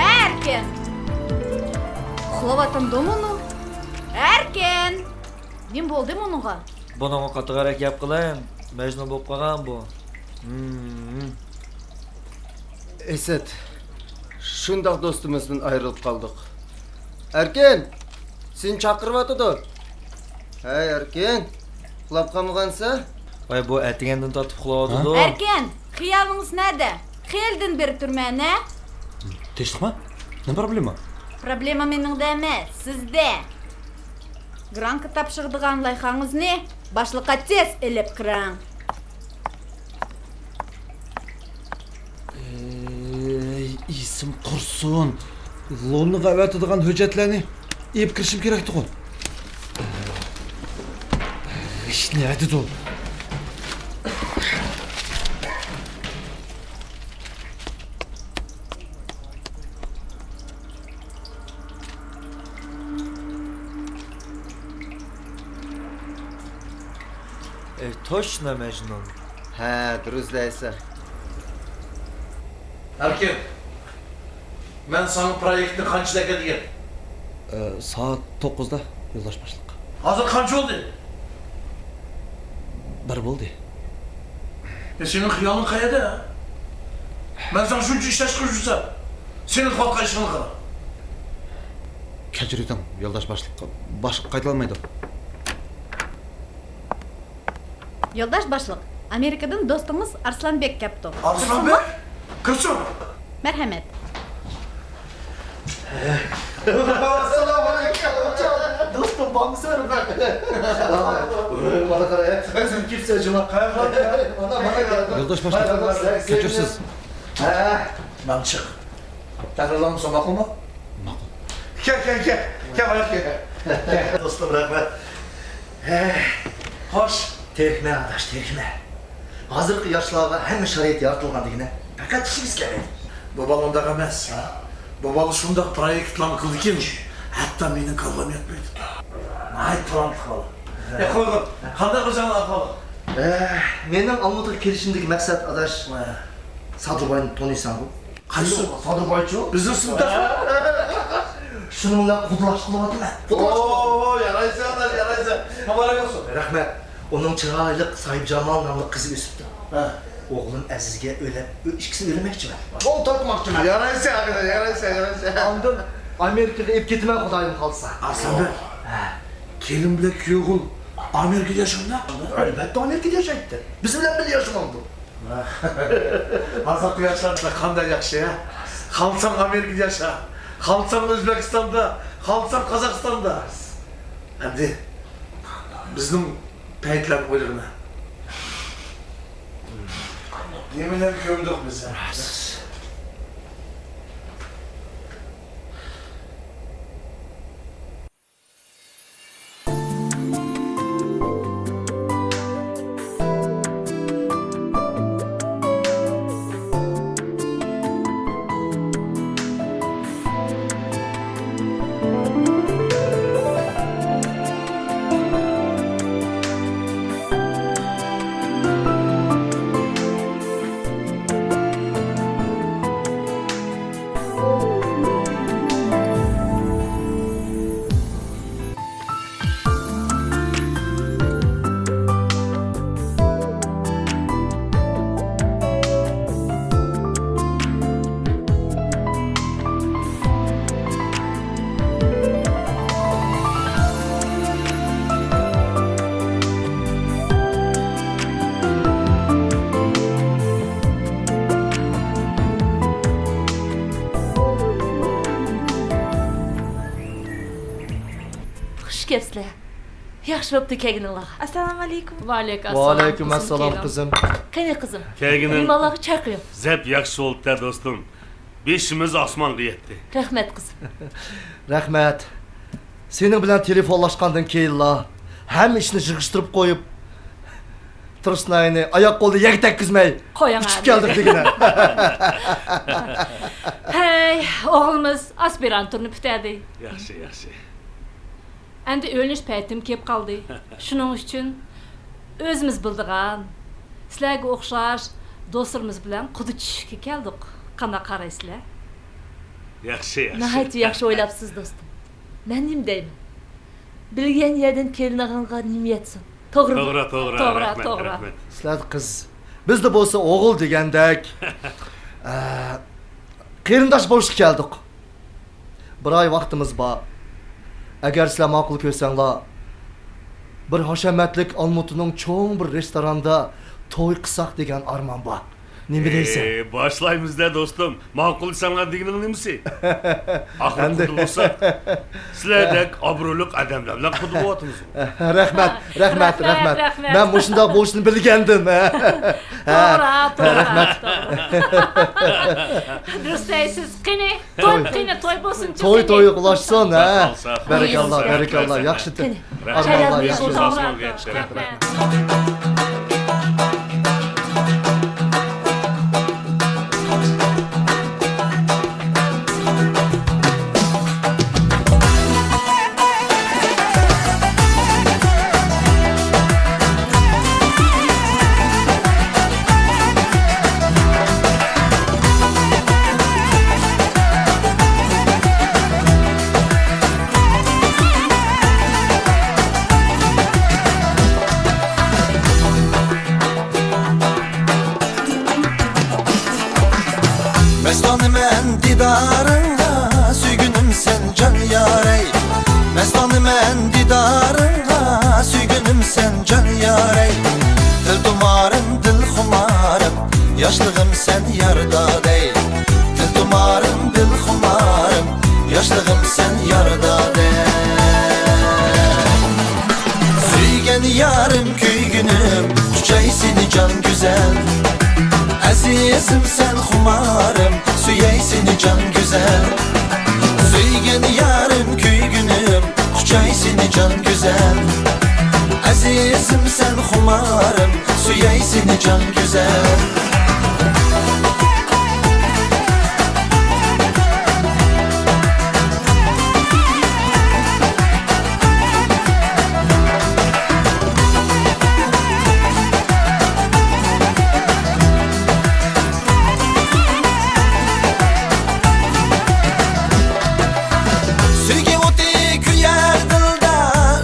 ئەركىن! ئۇخلاۋاتامدۇ مۇنۇ؟ ئەركىن! نېمە بولدى مۇنىڭغا؟ بۇنىڭغا قاتتىقراق گەپ قىلىڭ، مەجنۇن بولۇپ قالغان بۇ. ھىم. ئەسەت، شۇنداق دوستىمىزدىن ئايرىلىپ قالدۇق. ئەركىن، سېنى چاقىرىۋاتىدۇ. ھەي، ئەركىن، ئۇخلاپ قالمىغانسەن؟ ۋاي، بۇ ئەتىگەندىن تارتىپ ئۇخلاۋاتىدۇ. ھە؟ ئەركىن، خىيالىڭىز نەدە؟ خېلىدىن بېرى تۇرىمەن، ھە؟ تىنچلىقمۇ؟ نېمە پروبلېما؟ پروبلېما مېنىڭدە ئەمەس، سىزدە. گرانكا تاپشۇرىدىغان لايىھەڭىزنى باشلىققا تېز ئېلىپ كىرىڭ. ئەي، ئېسىم قۇرسۇن. لوننىغا ئەۋەتىدىغان ھۆججەتلەرنى ئېلىپ كىرىشىم كېرەكتىغۇ. ئىش نەدىدۇ؟ ئەي، توشنا مەجنۇن. ھە، دۇرۇس دەيسەن. ئەركىن، مەن ساڭا پرويېكتنى قانچىدا ئەكەل دېگەن؟ ئە، سائەت توققۇزدا، يولداش باشلىق. ھازىر قانچە بولدى؟ بىر بولدى. يا، سېنىڭ خىيالىڭ قەيەردە؟ مەن ساڭا شۇنچە ئىش تاشقۇرۇپ يۈرسەم، سېنىڭ قىلىۋاتقان ئىشىڭنى قارا. كەچۈرۈۋېتىڭ، يولداش باشلىق، باشقا قايتىلالمايدۇ. يولداش باشلىق، ئامېرىكىدىن دوستىڭىز ئارسلانبېك كەپتۇ. ئارسلانبېك؟ كىرسۇن. مەرھەمەت. ئەسسالامۇئەلەيكۇم. دوستۇم، بارمۇسەن؟ مانا قارا، ئۆزۈڭ كىرسەن جۇما. مانا، مانا كەلدىم. يولداش باشلىق، كەچۈرسىز. ھە، ماڭ چىق. تەقدىرلەڭ سوماقمۇ؟ ماقۇل. كەل، كەل، كەل. كەل، باياق كەل. كەل. دوستۇم، رەھمەت. ھە. خوش. تىرىكمەن، ئاداش، تىرىكمەن. ھازىرقى ياشلارغا ھەممە شارائىت يارىتىلغان دېگىنە. پەقەت ئىشىمىز كەلمەيدۇ. بۇ بالا ئۇنداق ئەمەس. ھە؟ بۇ بالا شۇنداق پرويېكتلارنى قىلدىكىن، ھەتتا مېنىڭ كاللام ياتمايدۇ. ناھايىتى تالانتلىق بالا. ھە. ئە، قوي، قوي. قانداق بىر جانلىق ئەھۋال؟ ئە، مېنىڭ ئالمۇتىغا كېلىشىمدىكى مەقسەت، ئاداش، ھە، سادىرباينى تونۇيسەنغۇ؟ قايسى سادىربايچۇ؟ بىزنىڭ سىنىپداش. شۇنىڭ بىلەن قۇدىلاش قىلىۋاتىمەن. قۇدىلاش. ئوو، يارايسەن، ئاداش، يارايسەن. مۇبارەك بولسۇن. رەھمەت. ئۇنىڭ چىرايلىق ساھىبجامال ناملىق قىزى ئۆسۈپتۇ. ھە. ئوغلۇم ئەزىزگە ئۆيلەپ، ئۆ-، ئىككىسىنى ئۆيلىمەكچىمەن. ئۇل تارتماقچىمەن. يارايسەن، يارايسەن، يارايسەن. ئاندىن ئامېرىكىغا ئېلىپ كېتىمەن، خۇدايىم خالىسا. ئارسلانبېك. ھە. كېلىن بىلەن كۈيئوغۇل ئامېرىكىدا ياشامدا؟ ئەلۋەتتە، ئامېرىكىدا ياشايتتى. بىز بىلەن بىللە ياشىمامدۇ؟ ھازىرقى ياشلار قانداق ياخشى، ھە؟ خالىساڭ ئامېرىكىدا ياشا، خالىساڭ ئۆزبېكىستاندا، خالىساڭ قازاقىستاندا. ئەمدى بىزنىڭ پەيتلەرنى ئويلىغىنا. نېمىلەرنى كۆردۇق بىز؟ خۇش كەپسىلەر. ياخشى بوپتۇ كەلگىنىڭلارغا. ئەسسالامۇ ئەلەيكۇم. ۋەئەلەيكۇم ئەسسالام، قىزىم. قېنى قىزىم، قېنى قىزىم؟ كەلگىنىڭ مېھمانلارغا چاي قۇيۇڭ. زەپ ياخشى بولۇپتۇ دوستۇم. بېشىمىز ئاسمانغا يەتتى. رەھمەت قىزىم. رەھمەت. سېنىڭ بىلەن تېلېفونلاشقاندىن كېيىنلا ھەممە ئىشنى يىغىشتۇرۇپ قويۇپ، تۇرسۇنئاينى ئاياق قولىدا يەرگە تەگكۈزمەي قويۇڭ ئۇچۇپ ئەمدى. كەلدۇق دېگىنە. ھەي، ئوغلىمىز ئاسپىرانتۇرنى پۈتەدى. ياخشى، ياخشى. ئەمدى ئۆيلىنىش پەيتىم كېلىپ قالدى. شۇنىڭ ئۈچۈن ئۆزىمىز بىلىدىغان، سىلەرگە ئوخشاش دوستلىرىمىز بىلەن قۇدا چۈشۈشكە كەلدۇق. قانداق قارايسىلەر؟ ياخشى، ياخشى. ناھايىتى ياخشى ئويلاپسىز، دوستۇم. مەن نېمە دەيمەن؟ بىلگەن يەردىن كېلىنىدىغانغا نېمە يەتسۇن؟ توغرىمۇ؟ توغرا، توغرا، توغرا، رەھمەت، توغرا. رەھمەت. سىلەر قىز، بىزدە بولسا ئوغۇل دېگەندەك، ئە، قېرىنداش بولۇشقا كەلدۇق. بىر ئاي ۋاقتىمىز بار. ئەگەر سىلەر ماقۇل كۆرسەڭلار، بىر ھەشەمەتلىك ئالمۇتىنىڭ چوڭ بىر رېستوراندا توي قىلساق دېگەن ئارمان بار. نېمە دەيسەن؟ ئى، باشلايمىز-دە، دوستۇم. ماقۇل دېسەڭلار دېگىنىڭ نېمىسى؟ ئاخىرى ئەمدى قۇدا بولساق، سىلەردەك ئابرۇيلۇق ئادەملەر بىلەن قۇدا بولۇۋاتىمىزغۇ. رەھمەت، رەھمەت، رەھمەت، رەھمەت. رەھمەت. مەن مۇشۇنداق بولۇشىنى بىلگەنىدىم. توغرا، توغرا، رەھمەت. توغرا. دۇرۇس دەيسىز. قېنى، توي، توي. قېنى، توي بولسۇنچۇ، توي، قېنى. توي قۇلاشسۇن، ھە. بەرىكاللا، بەرىكاللا، ياخشى. قېنى. ئارمانلار ياخشى. رەھمەت. مەستانىمەن دىدارىڭغا، سۆيگۈنۈم سەن جان يارەي. مەستانىمەن دىدارىڭغا، سۆيگۈنۈم سەن جان يارەي. دىل تۇمارىم، دىل خۇمارىم، ياشلىقىم سەن ياردا دەي. دىل تۇمارىم، دىل خۇمارىم، ياشلىقىم سەن ياردا دەي. سۆيگەن يارىم، كۆيگۈنۈم، قۇچاي سېنى جان گۈزەل. ئەزىزىم سەن خۇمارىم، سۆيەي سېنى جان گۈزەل. سۆيگەن يارىم، كۆيگۈنۈم، قۇچاي سېنى جان گۈزەل. ئەزىزىم سەن خۇمارىم، سۆيەي سېنى جان گۈزەل. سۆيگۈ ئوتى كۆيەر دىلدا،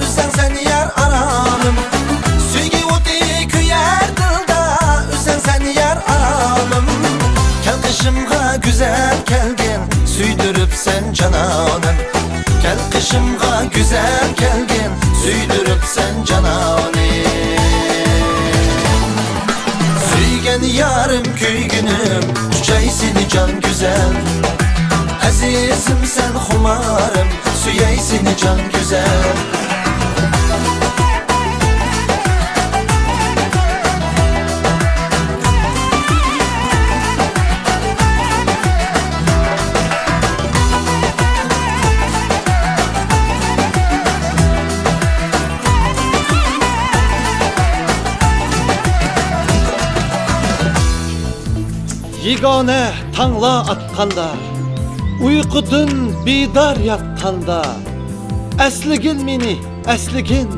ئۆزەڭ سەن يار ئارامىم. سۆيگۈ ئوتى كۆيەر دىلدا، ئۆزەڭ سەن يار ئارامىم. كەل قېشىمغا گۈزەل كەلگىن، سۆيدۈرۈپسەن جانانىم. كەل قېشىمغا گۈزەل كەلگىن، سۆيدۈرۈپسەن جانانىم. سۆيگەن يارىم، كۆيگۈنۈم، قۇچاي سېنى جان گۈزەل. ئەزىزىم سەن خۇمارىم، سۆيەي سېنى جان گۈزەل. بىگانە تاڭلار ئاتقاندا، ئۇيقۇدىن بىدار ياتقاندا، ئەسلىگىن مېنى، ئەسلىگىن.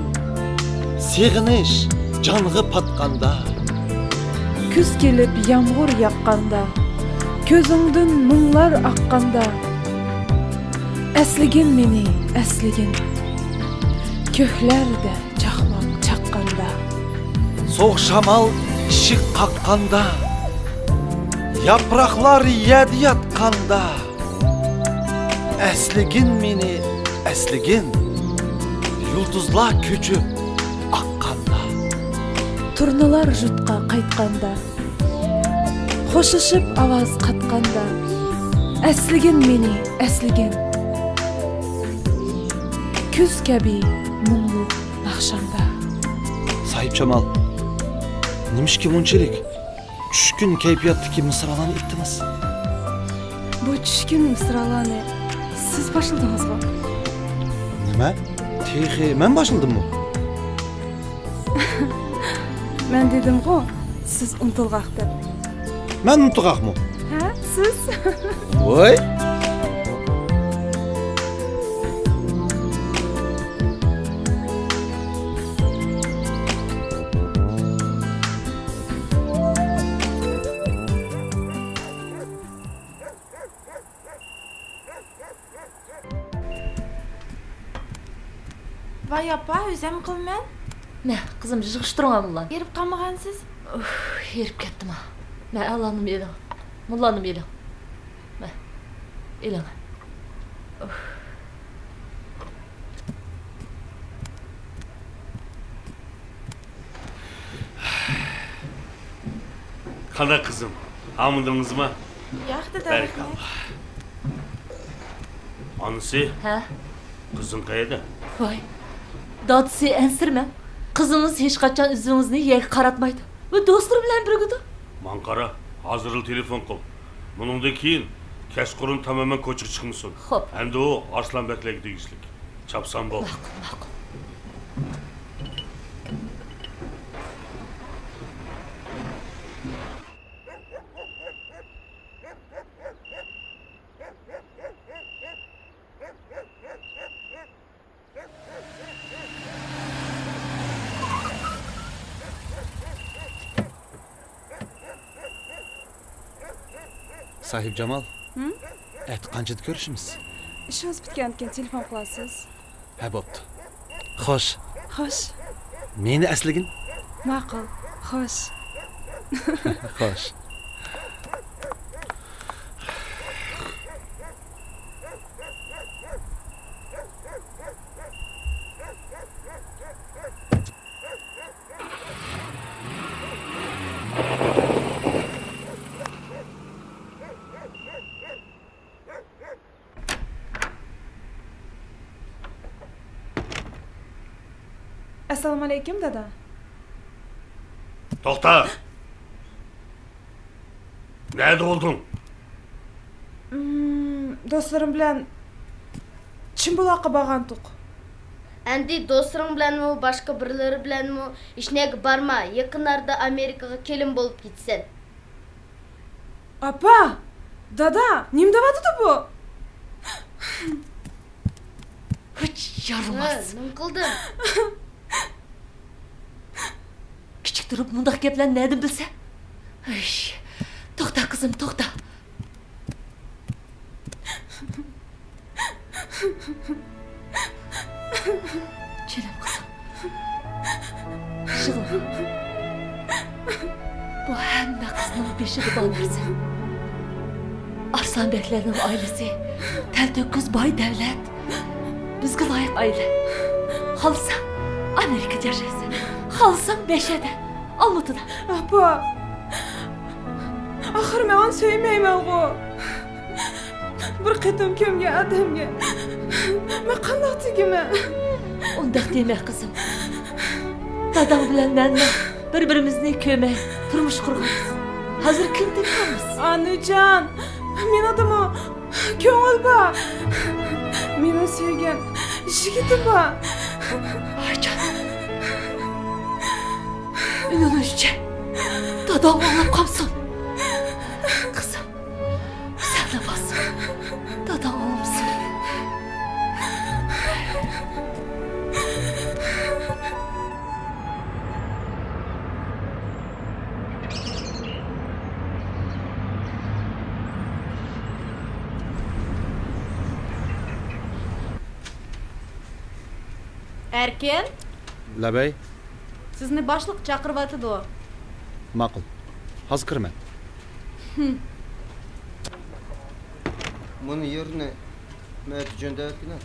سېغىنىش جانغا پاتقاندا. كۈز كېلىپ يامغۇر ياغقاندا، كۆزۈڭدىن مۇڭلار ئاققاندا، ئەسلىگىن مېنى، ئەسلىگىن. كۆكلەردە چاقماق چاققاندا. سوغۇق شامال ئىشىك قاققاندا، ياپراقلار يەردە ياتقاندا، ئەسلىگىن مېنى، ئەسلىگىن. يۇلتۇزلار كۆچۈپ ئاققاندا. تۇرنىلار ژۇتقا قايتقاندا، خوشلىشىپ ئاۋاز قاتقاندا، ئەسلىگىن مېنى، ئەسلىگىن. كۈز كەبى مۇڭلۇق ناخشامدا. ساھىبجامال، نېمىشقا مۇنچىلىك چۈشكۈن كەيپىياتتىكى مىسرالارنى ئېيتتىڭىز؟ بۇ چۈشكۈن مىسرالارنى سىز باشلىدىڭىزغۇ؟ نېمە؟ تېخى مەن باشلىدىممۇ؟ مەن دېدىمغۇ، سىز ئۇنتۇلغاق دەپ. مەن ئۇنتۇغاقمۇ؟ ھە، سىز. ۋوي. ۋاي ئاپا، ئۆزۈم قىلىمەن. مە، قىزىم، يىغىشتۇرۇڭ مۇللانى. ھېرىپ قالمىغانسىز؟ ئۇھ، ھېرىپ كەتتىم. مە، ئاللانىم ئېلىڭ. مۇللانىم ئېلىڭ. مە، ئېلىڭ. ئۇھ. قانداق قىزىم، ھامىلىدىڭىزمۇ؟ ياق، دادا، بەرىكاللا. رەھمەت. ئانىسى؟ ھە؟ قىزىڭ قەيەردە؟ ۋاي، دادىسى، ئەنسىرىمەڭ. قىزىڭىز ھېچقاچان ئۆزىڭىزنى يەرگە قاراتمايدۇ ۋە دوستلىرى بىلەن بىرگىدۇ. ماڭا قارا، ھازىرلا تېلېفون قىل. بۇنىڭدىن كېيىن كەچقۇرۇن تامامەن كوچىغا چىقمىسۇن. خوپ. ھەمدە ئۇ ئارسلان بەكلەرگە تېگىشلىك. چاپسان بول. ماقۇل، ماقۇل. ساھىبجامال، ھىم؟ ئەتە قانچىدا كۆرۈشىمىز؟ ئىشىڭىز پۈتكەندىن كېيىن تېلېفون قىلارسىز. ھە، بوپتۇ. خوش. خوش. مېنى ئەسلىگىن. ماقۇل. خوش. خوش. ئەسسالامۇئەلەيكۇم، دادا. توختا! نەدە بولدۇڭ؟ مم، دوستلىرىم بىلەن چىمبۇلاققا بارغانتۇق. ئەمدى دوستلىرىڭ بىلەنمۇ، باشقا بىرلىرى بىلەنمۇ ھېچنەگە بارما. يېقىن ئارىدا ئامېرىكىغا كېلىن بولۇپ كېتىسەن. ئاپا! دادا! نېمە دەۋاتىدۇ بۇ؟ ھېچ يارىماس. ھە، نېمە قىلدىڭ؟ كىچىك تۇرۇپ مۇنداق گەپلەرنى نەدىن بىلسە؟ ھەي، توختا قىزىم، توختا. جېنىم قىزىم. يىغلىما. بۇ ھەممە قىزنىڭ بېشىدا بار نەرسە. ئارسلان بەكلەرنىڭ ئائىلىسى تەلتۆكۈس باي دەۋلەت. بىزگە لايىق ئائىلە. خالىساڭ ئامېرىكىدا ياشايسەن. خالىساڭ مەشەدە، ئالمۇتىدا. ئاپا، ئاخىر مەن ئۇنى سۆيمەيمەنغۇ. بىر قېتىم كۆمگەن ئادەمگە مەن قانداق تېگىمەن؟ ئۇنداق دېمە، قىزىم. داداڭ بىلەن مەنمۇ بىر-بىرىمىزنى كۆرمەي تۇرمۇش قۇرغانمىز. ھازىر كىم تېگىمىز؟ ئانىجان، مېنىڭدىمۇ كۆڭۈل بار. مېنىڭ سۆيگەن يىگىتىم بار. ئايجان. ئۈنۈمۈشچە، داداڭ ئاڭلاپ قالسۇن. قىز، ئەركىن؟ لەبەي. سىزنى باشلىق چاقىرىۋاتىدۇ. ماقۇل. ھازىر كىرىمەن. مۇنۇ يەرنى مەن جۆندەۋەتكىنە.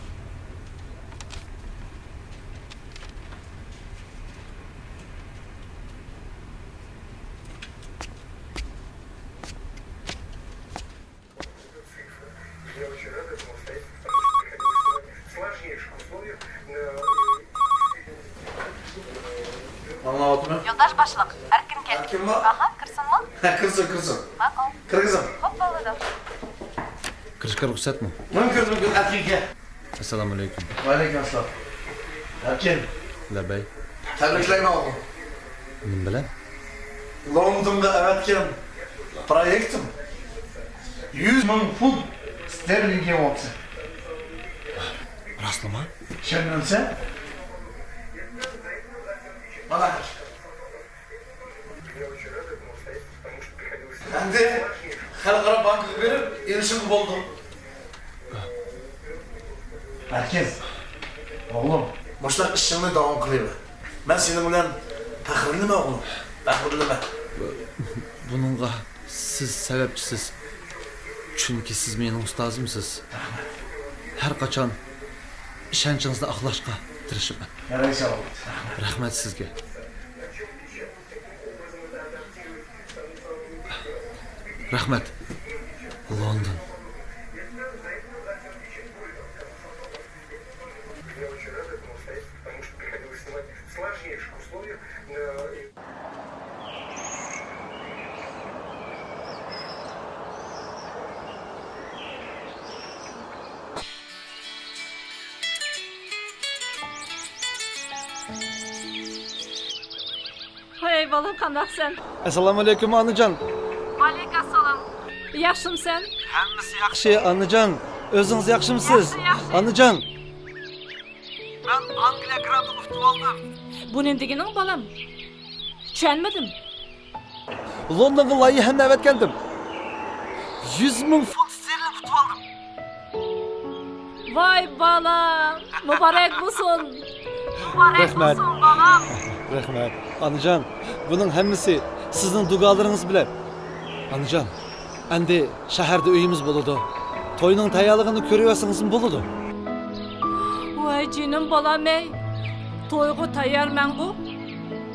ئاڭلاۋاتىمەن. يولداش باشلىق، ئەركىن كەلدى. ئەركىنمۇ؟ ئاھا، كىرسۇنمۇ؟ ھە، كىرسۇن، كىرسۇن. ماقۇل. كىرگۈزۈڭ. خوپ، بولىدۇ. كىرىشكە رۇخسەتمۇ؟ مۇمكىن، مۇمكىن، ئەركىن كەل. ئەسسالامۇئەلەيكۇم. ۋەئەلەيكۇم ئەسسالام. ئەركىن. لەببەي. تەبرىكلەيمەن ئوغلۇم. نېمە بىلەن؟ لوندونغا ئەۋەتكەن پرويېكتىم يۈز مىڭ فۇنت ستېرلىنگكە بوپتۇ. راستلىما؟ ئىشەنمەمسەن؟ مانا. ئەمدى خەلقئارا بانكىغا بېرىپ ئېلىشىمغا بولدى. ئەركىن، ئوغلۇم، مۇشۇنداق ئىشىڭنى داۋام قىلىۋەر. مەن سېنىڭ بىلەن پەخىرلىنىمەن، ئوغلۇم، پەخىرلىنىمەن. بۇنىڭغا سىز سەۋەبچىسىز، چۈنكى سىز مېنىڭ ئۇستازىمسىز. ھەر قاچان ئىشەنچىڭىزنى ئاقلاشقا تىرىشىمەن. يارايسەن، ئوغلۇم. رەھمەت سىزگە. رەھمەت. لوندون. ھەي، بالام، قانداقسەن؟ ئەسسالامۇئەلەيكۇم، ئانىجان. ۋەئەلەيكۇم ئەسسالام. ياخشىمۇسەن؟ ھەممىسى ياخشى، ئانىجان. ئۆزىڭىز ياخشىمۇسىز؟ ياخشى، ياخشى. ئانىجان. مەن ئانگلىيە گرانتىنى ئۇتۇۋالدىم. بۇ نېمە دېگىنىڭ، بالام؟ چۈشەنمىدىم. لوندونغا لايىھەمنى ئەۋەتكەنتىم. يۈز مىڭ فۇنت ستېرلىنگ ئۇتۇۋالدىم. ۋاي بالام، مۇبارەك بولسۇن. مۇبارەك رەھمەت. بولسۇن، بالام. رەھمەت. ئانىجان، بۇنىڭ ھەممىسى سىزنىڭ دۇگالىرىڭىز بىلەن. ئانىجان، ئەمدى شەھەردە ئۆيىمىز بولىدۇ. توينىڭ تەييارلىقىنى كۆرۈۋەرسىڭىزمۇ بولىدۇ. ۋاي جېنىم بالام ئەي، تويغا تەييارمەنغۇ.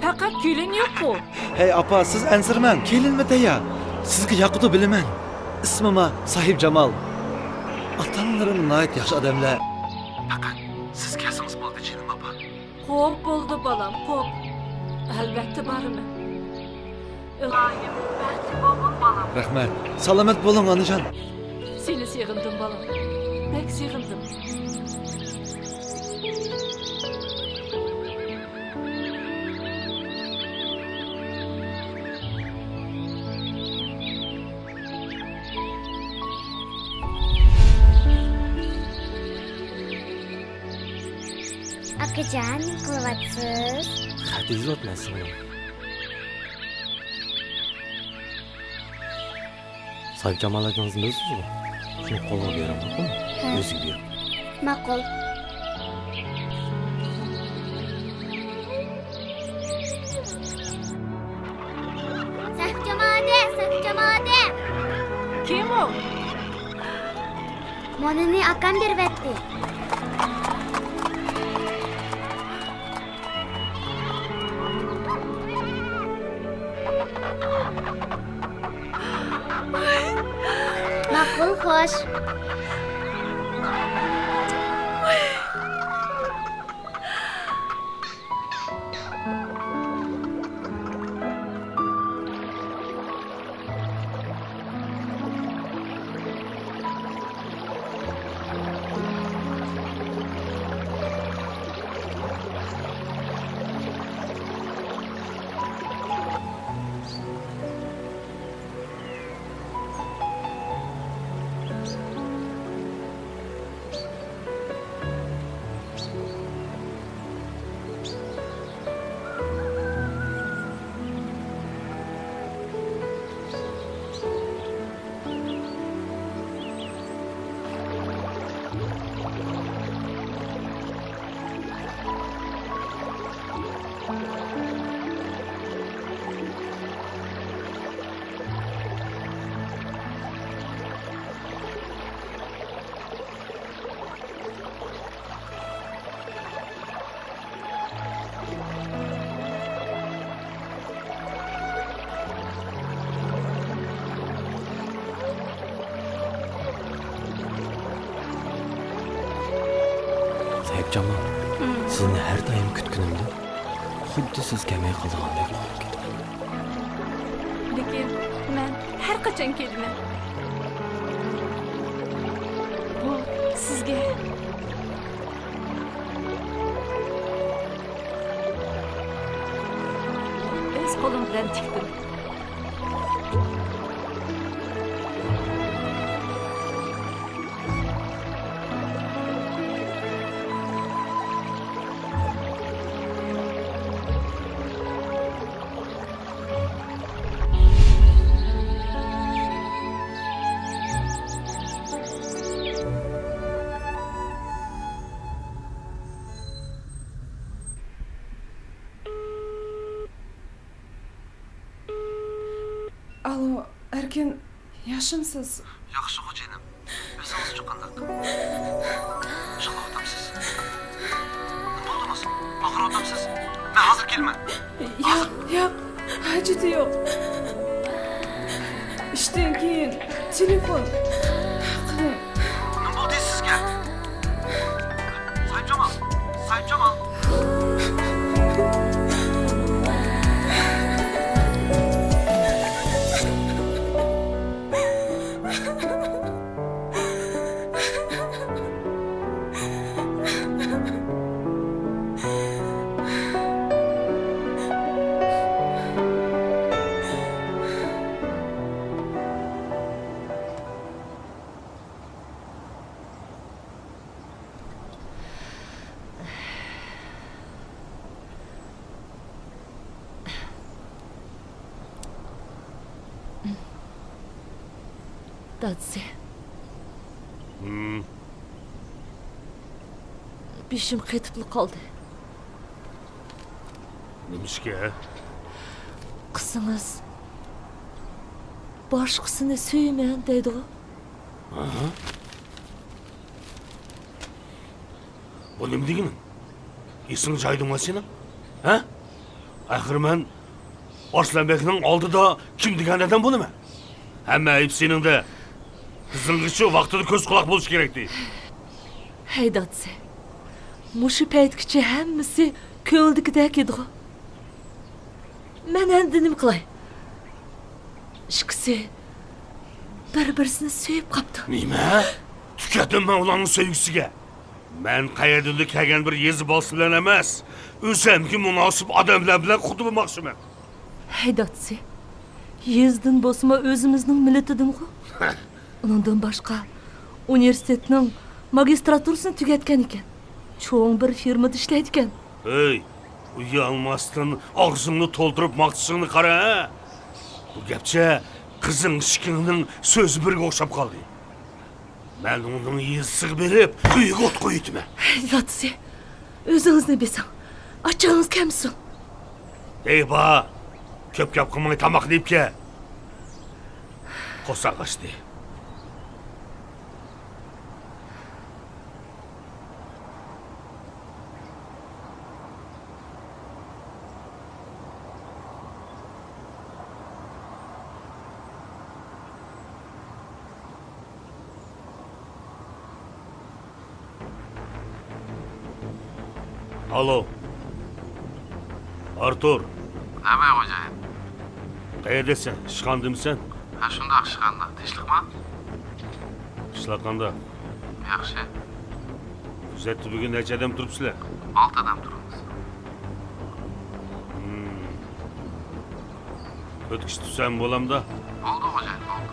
پەقەت كېلىن يوققۇ. ھەي ئاپا، سىز ئەنسىرىمەڭ، كېلىنمۇ تەييار. سىزگە ياقىدۇ بىلىمەن. ئىسمىما ساھىبجامال. ئاتا-ئانىلىرىم ناھايىتى ياخشى ئادەملەر. پەقەت سىز كەلسىڭىز بولدى، جېنىم ئاپا. قوپ، بولدى بالام، قوپ. ئەلۋەتتە بارىمەن. ئىلاھىم، بەختلىك بولغىن بالام. رەھمەت. سالامەت بولۇڭ، ئانىجان. سېنى سېغىندىم بالام. بەك سېغىندىم. ئاكىجان، نېمە قىلىۋاتىسىز؟ خەت يېزىۋاتىمەن سىڭلىم. ساھىبجامال ئاكىڭىزنى بىلىسىزغۇ؟ شۇنى قولىغا بېرىڭ، ماقۇلمۇ؟ ھە. ئۆزىگە بېرىڭ. ماقۇل. ساھىبجامال ئادەم، ساھىبجامال ئادەم. كىم ئۇ؟ مانىنى ئاكام بېرىۋەتتى. ماقۇل، خوش. ساھىبجامال، سىزنى ھەر دائىم كۈتكىنىمدىن خۇددى سىز كەلمەي قالىدىغاندەك قورقۇپ كېتىمەن. لېكىن مەن ھەر قاچان كېلىمەن. بۇ سىزگە. ئۆز قولۇم بىلەن تىكتىم. ئالو، ئەركىن، ياخشىمسىز؟ ياخشىغۇ جېنىم. ئۆزىڭىزچۇ قانداق؟ يىغلاۋاتامسىز؟ نېمە بولدىڭىز؟ ئاغرىۋاتامسىز؟ مەن ھازىر كېلىمەن. ياق، ياق، ھاجىتى يوق. ئىشتىن كېيىن تېلېفون قىلىڭ. نېمە بولدى سىزگە؟ ساھىبجامال! ساھىبجامال! دادىسى. ھىم. بېشىم قېتىپلا قالدى. نېمىشقا؟ قىزىڭىز باشقىسىنى سۆيىمەن دەيدىغۇ؟ ئاھا. بۇ نېمە دېگىنىڭ؟ ئېسىڭ جايىدىمۇ سېنىڭ؟ ھە؟ ئاخىر مەن ئارسلانبەگنىڭ ئالدىدا كىم دېگەن ئادەم بولىمەن؟ ھەممە ئەيىب سېنىڭدە. قىزىڭغىچۇ ۋاقتىدا كۆز قۇلاق بولۇش كېرەكتى. ھەي دادىسى، مۇشۇ پەيتكىچە ھەممىسى كۆڭۈلدىكىدەك ئىدىغۇ. مەن ئەمدى نېمە قىلاي؟ ئىككىسى بىر-بىرسىنى سۆيۈپ قاپتۇ. نېمە؟ تۈكەتتىم مەن ئۇلارنىڭ سۆيگۈسىگە. مەن قەيەردىندۇر كەلگەن بىر يېزا بالىسى بىلەن ئەمەس، ئۆزۈمگە مۇناسىپ ئادەملەر بىلەن قۇدىلىماقچىمەن. ھەي دادىسى، يېزىدىن بولسىمۇ ئۆزىمىزنىڭ مىللىتىدىنغۇ. ئۇنىڭدىن باشقا، ئۇنىۋېرسىتېتنىڭ ماگىستراتۇرىسىنى تۈگەتكەن ئىكەن. چوڭ بىر فىرمىدا ئىشلەيدىكەن. ھەي، ئۇيالماستىن ئاغزىڭنى تولدۇرۇپ ماختىشىڭنى قارا، ھە؟ بۇ گەپچە قىزىڭ ئىككىڭنىڭ سۆزى بىرگە ئوخشاپ قالدى. مەن ئۇنىڭ يېزىسىغا بېرىپ، ئۆيىگە ئوت قويۇۋېتىمەن. ھەي دادىسى، ئۆزىڭىزنى بېسىڭ. ئاچچىقىڭىز كەمسۇن. ھەي بار، كۆپ گەپ قىلماي تاماقنى يەپ كەل. قورساق ئاچتى. ئالو. ئارتۇر. نەمە خوجايىن؟ قەيەردىسەن؟ ئىشخانىدىمىسەن؟ ھە، شۇنداق، ئىشخانىدا. تىنچلىقمۇ؟ ئىشلار قانداق؟ ياخشى. كۆزەتتە بۈگۈن نەچچە ئادەم تۇرۇپسىلەر؟ ئالتە ئادەم تۇرىمىز. ھىم. تۆت كىشى تۇرسام بولامدا؟ بولدى خوجايىن، بولدى.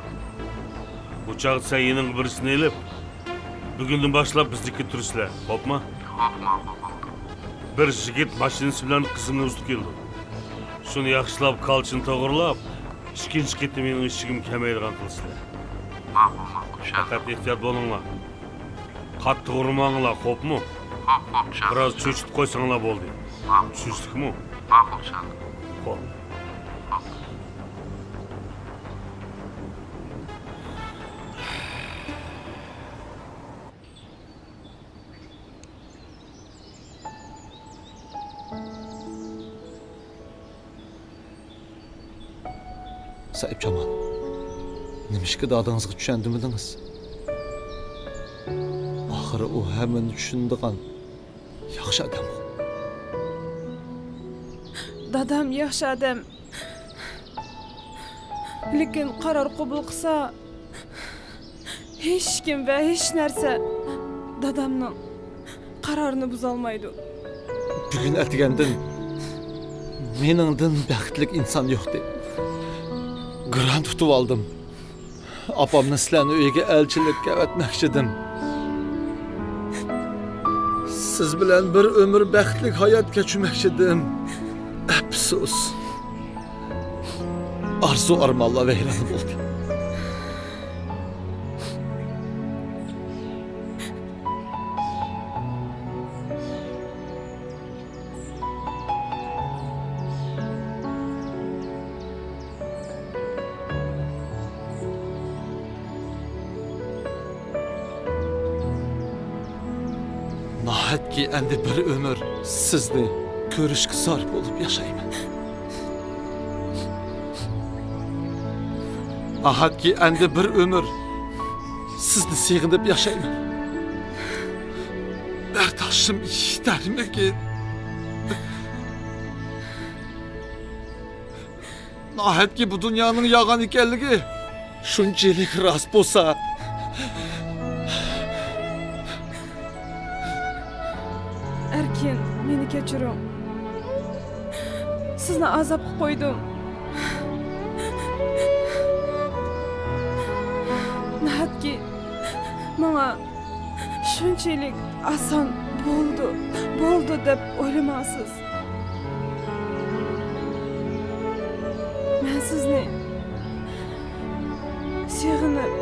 بۇ چاغدا سەن يېنىڭغا بىرسىنى ئېلىپ، بۈگۈندىن باشلاپ بىزنىڭكىدە تۇرىسىلەر، خوپمۇ؟ خوپ، ماقۇل، بولدى. بىر يىگىت ماشىنىسى بىلەن قىزىمنى ئۇزىتىپ كېلىدۇ. شۇنى ياخشىلاپ، كالچىنى توغرىلاپ، ئىككىنچى قېتىم مېنىڭ ئىشىكىمگە كەلمەيدىغان قىلىسىلەر. ماقۇل، ماقۇل، چۈشەندىم. پەقەت ئېھتىيات بولۇڭلار. قاتتىق ئۇرماڭلار، خوپمۇ؟ خوپ، خوپ، چۈشەندىم. بىراز چۆچۈتۈپ قويساڭلار بولدى. ماقۇل. چۈشىنىشلىكمۇ؟ ماقۇل، چۈشەندىم. خوپ. خوپ. سەئىپجامال، نېمىشقا دادىڭىزغا چۈشەندۈرمىدىڭىز؟ ئاخىرى ئۇ ھەممىنى چۈشىنىدىغان، ياخشى ئادەم. دادام ياخشى ئادەم. لېكىن قارار قوبۇل قىلسا، ھېچكىم ۋە ھېچ نەرسە دادامنىڭ قارارىنى بۇزالمايدۇ. بۈگۈن ئەتىگەندىن مېنىڭدىن بەختلىك ئىنسان يوقتى. گرانت ئۇتۇۋالدىم. ئاپامنى سىلەرنىڭ ئۆيىگە ئەلچىلىككە ئەۋەتمەكچىدىم. سىز بىلەن بىر ئۆمۈر بەختلىك ھايات كەچۈرمەكچىدىم. ئەپسۇس. ئارزۇ-ئارمانلار ۋەيران بولدى. ناھەتكى ئەمدى بىر ئۆمۈر سىزنى كۆرۈشكە زار بولۇپ ياشايمەن. ناھەتكى ئەمدى بىر ئۆمۈر سىزنى سېغىنىپ ياشايمەن. بەرداشىم يېتەرمىكىن؟ ناھەتكى بۇ دۇنيانىڭ يالغان ئىكەنلىكى شۇنچىلىك راست بولسا. ئەركىن، مېنى كەچۈرۈڭ. سىزنى ئازابقا قويدۇم. ناھەتكى ماڭا شۇنچىلىك ئاسان بولدى، بولدى دەپ ئويلىماڭسىز. مەن سىزنى سېغىنىپ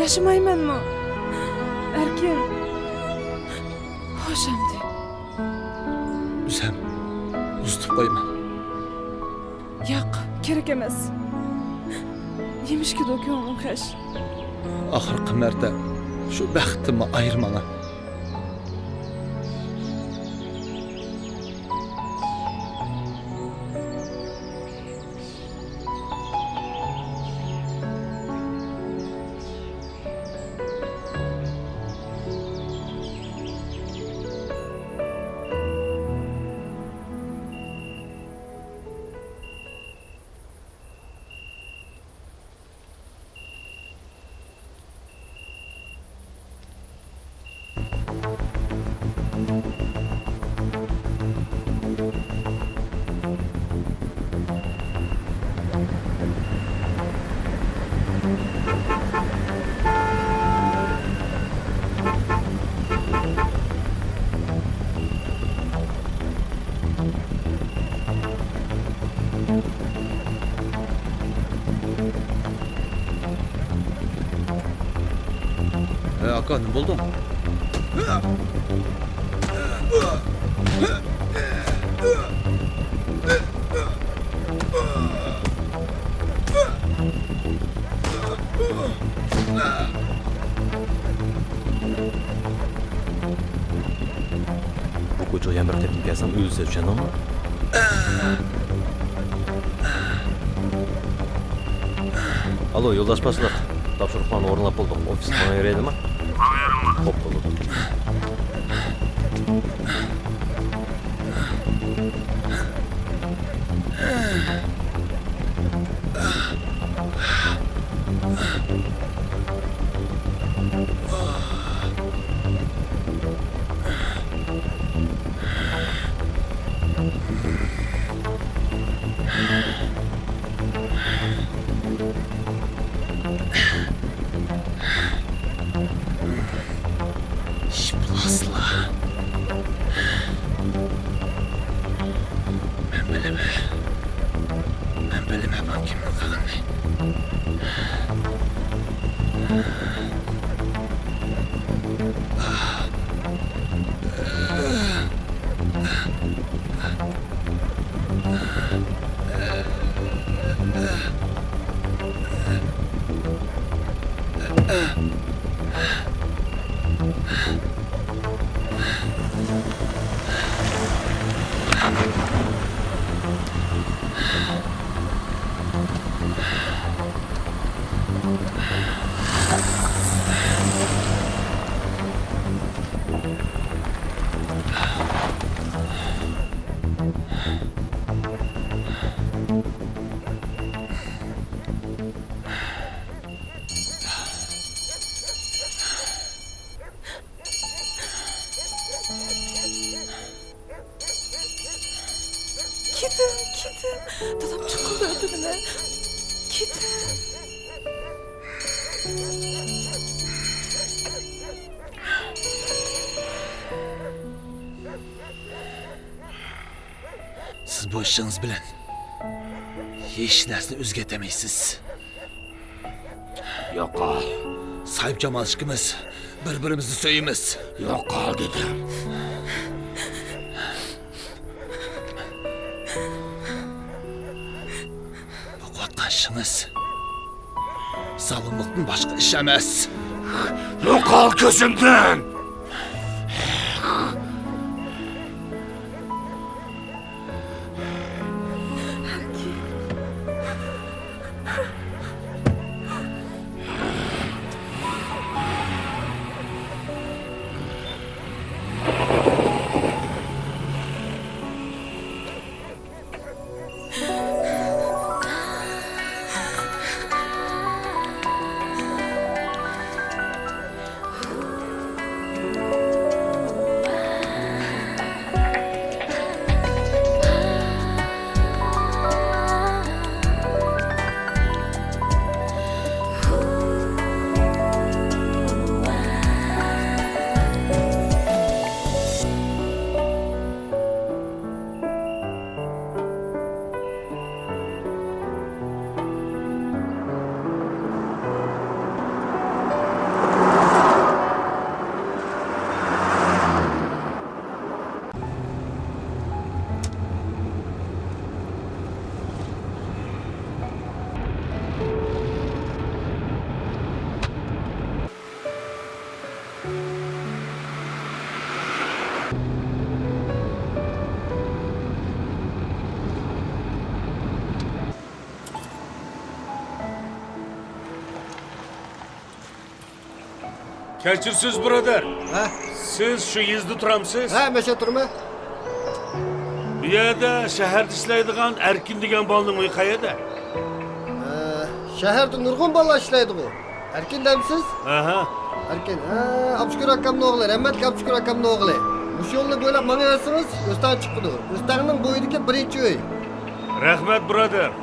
ياشىمايمەنمۇ؟ ئەركىن، خوش ئەمدى. ئۆزۈم ئۇزىتىپ قويىمەن. ياق، كېرەك ئەمەس. نېمىشكىدۇر كۆڭلۈم خەش. ئاخىرقى مەرتە شۇ بەختىمنى ئايرىماڭا. ھە، ئاكا، نېمە بولدۇڭ؟ بۇ كوچىغا يەنە بىر قېتىم كەلسەم ئۆلىسىز، چۈشەندىڭمۇ؟ ئالو، يولداش باشلىق. تاپشۇرۇقلارنى ئورۇنلاپ بولدۇق. ئوفىسقا ماڭايلىمۇ؟ ماڭايلىمۇ. خوپ، بولىدۇ. ئىش بولاسىلا. مەن بىلىمەن. مەن بىلىمەن بۇ كىمنىڭ قىلغىنىنى. دادام چىققىلى ئۆتىدىمەن. كېتىڭ. سىز بۇ ئىشىڭىز بىلەن ھېچ نەرسىنى ئۆزگەرتەلمەيسىز. يوقال. ساھىبجامال ئىككىمىز بىر-بىرىمىزنى سۆيىمىز. يوقال دېدىم. بۇ قىلىۋاتقان ئىشىڭىز زالىملىقتىن باشقا ئىش ئەمەس. يوقال كۆزۈمدىن! كەچۈرسىز، بۇرادەر. ھە؟ سىز شۇ يېزىدا تۇرامسىز؟ ھە، مەن شۇ تۇرىمەن. بۇ يەردە شەھەردە ئىشلەيدىغان ئەركىن دېگەن بالىنىڭ ئۆيى قەيەردە؟ ھە، شەھەردە نۇرغۇن بالىلار ئىشلەيدىغۇ. ئەركىن دەمسىز؟ ئەھە. ئەركىن، ھە، ئابدۇشۈكۈر ئاكامنىڭ ئوغلى، رەھمەتلىك ئابدۇشۈكۈر ئاكامنىڭ ئۆگىلى. مۇشۇ يولنى بويلاپ ماڭىۋەرسىڭىز، ئۆستەڭ چىقىدۇ. ئۆستەڭنىڭ بويىدىكى بىرىنچى ئۆي. رەھمەت، بۇرادەر.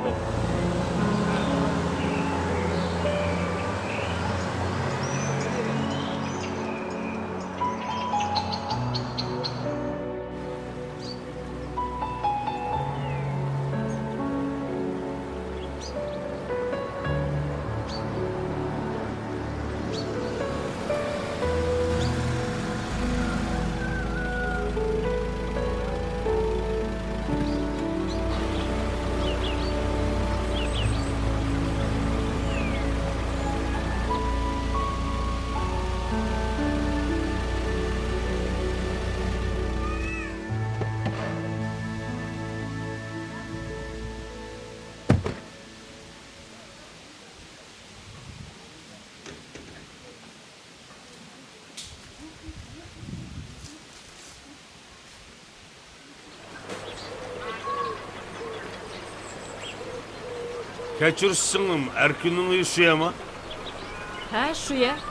كەچۈرسىڭىز، ئەركىننىڭ ئۆيى شۇ يەرما؟ ھە، شۇ يەر.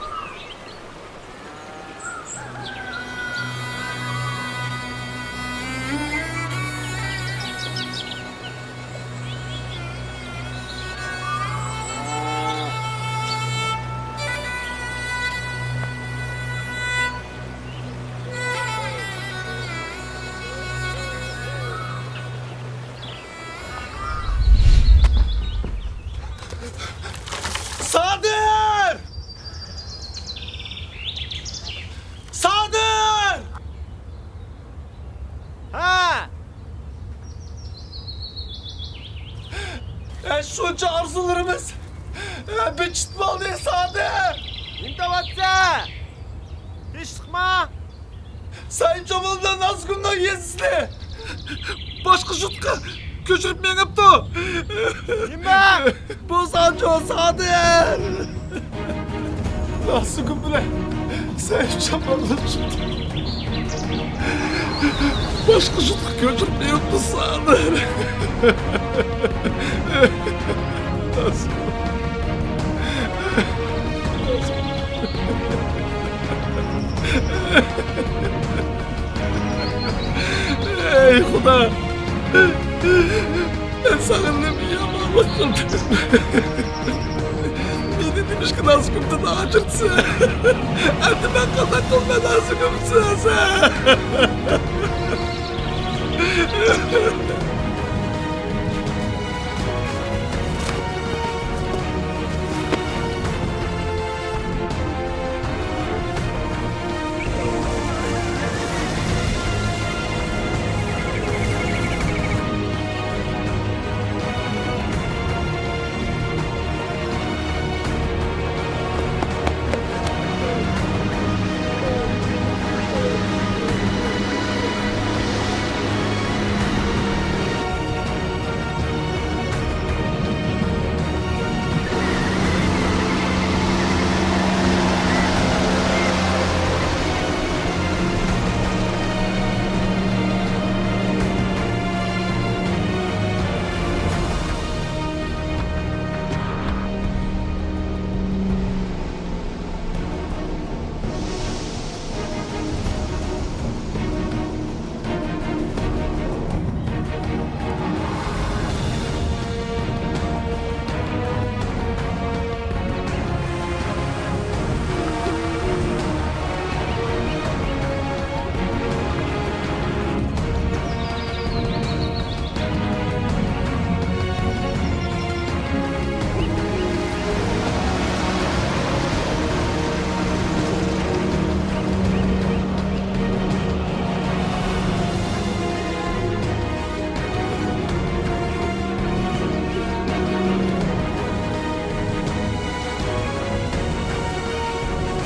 سادىر! سادىر! ھە! ئە، شۇنچە ئارزۇلىرىمىز، ئە، بىر چىت بولدى، سادىر! نېمە دەۋاتسە؟ تىنچلىقما؟ ساھىبجامال بىلەن نازگۈلنىڭ يېزىسىنى باشقا يۇرتقا كۆچۈرۈپ مېڭىپتۇ. نېمە؟ بۇ سانچۇ سادىر! نازگۈل بىلەن ساھىبجامالنى باشقا يۇرتقا كۆچۈرۈپ مېڭىپتۇ، سادىر. نازگۈل. ئەي خۇدا! مەن مېنى نېمىشقا نازۇكۇمدىن ئاجرىتىسەن؟ ئەمدى مەن قانداق قىلىمەن نازۇكۇمسىز؟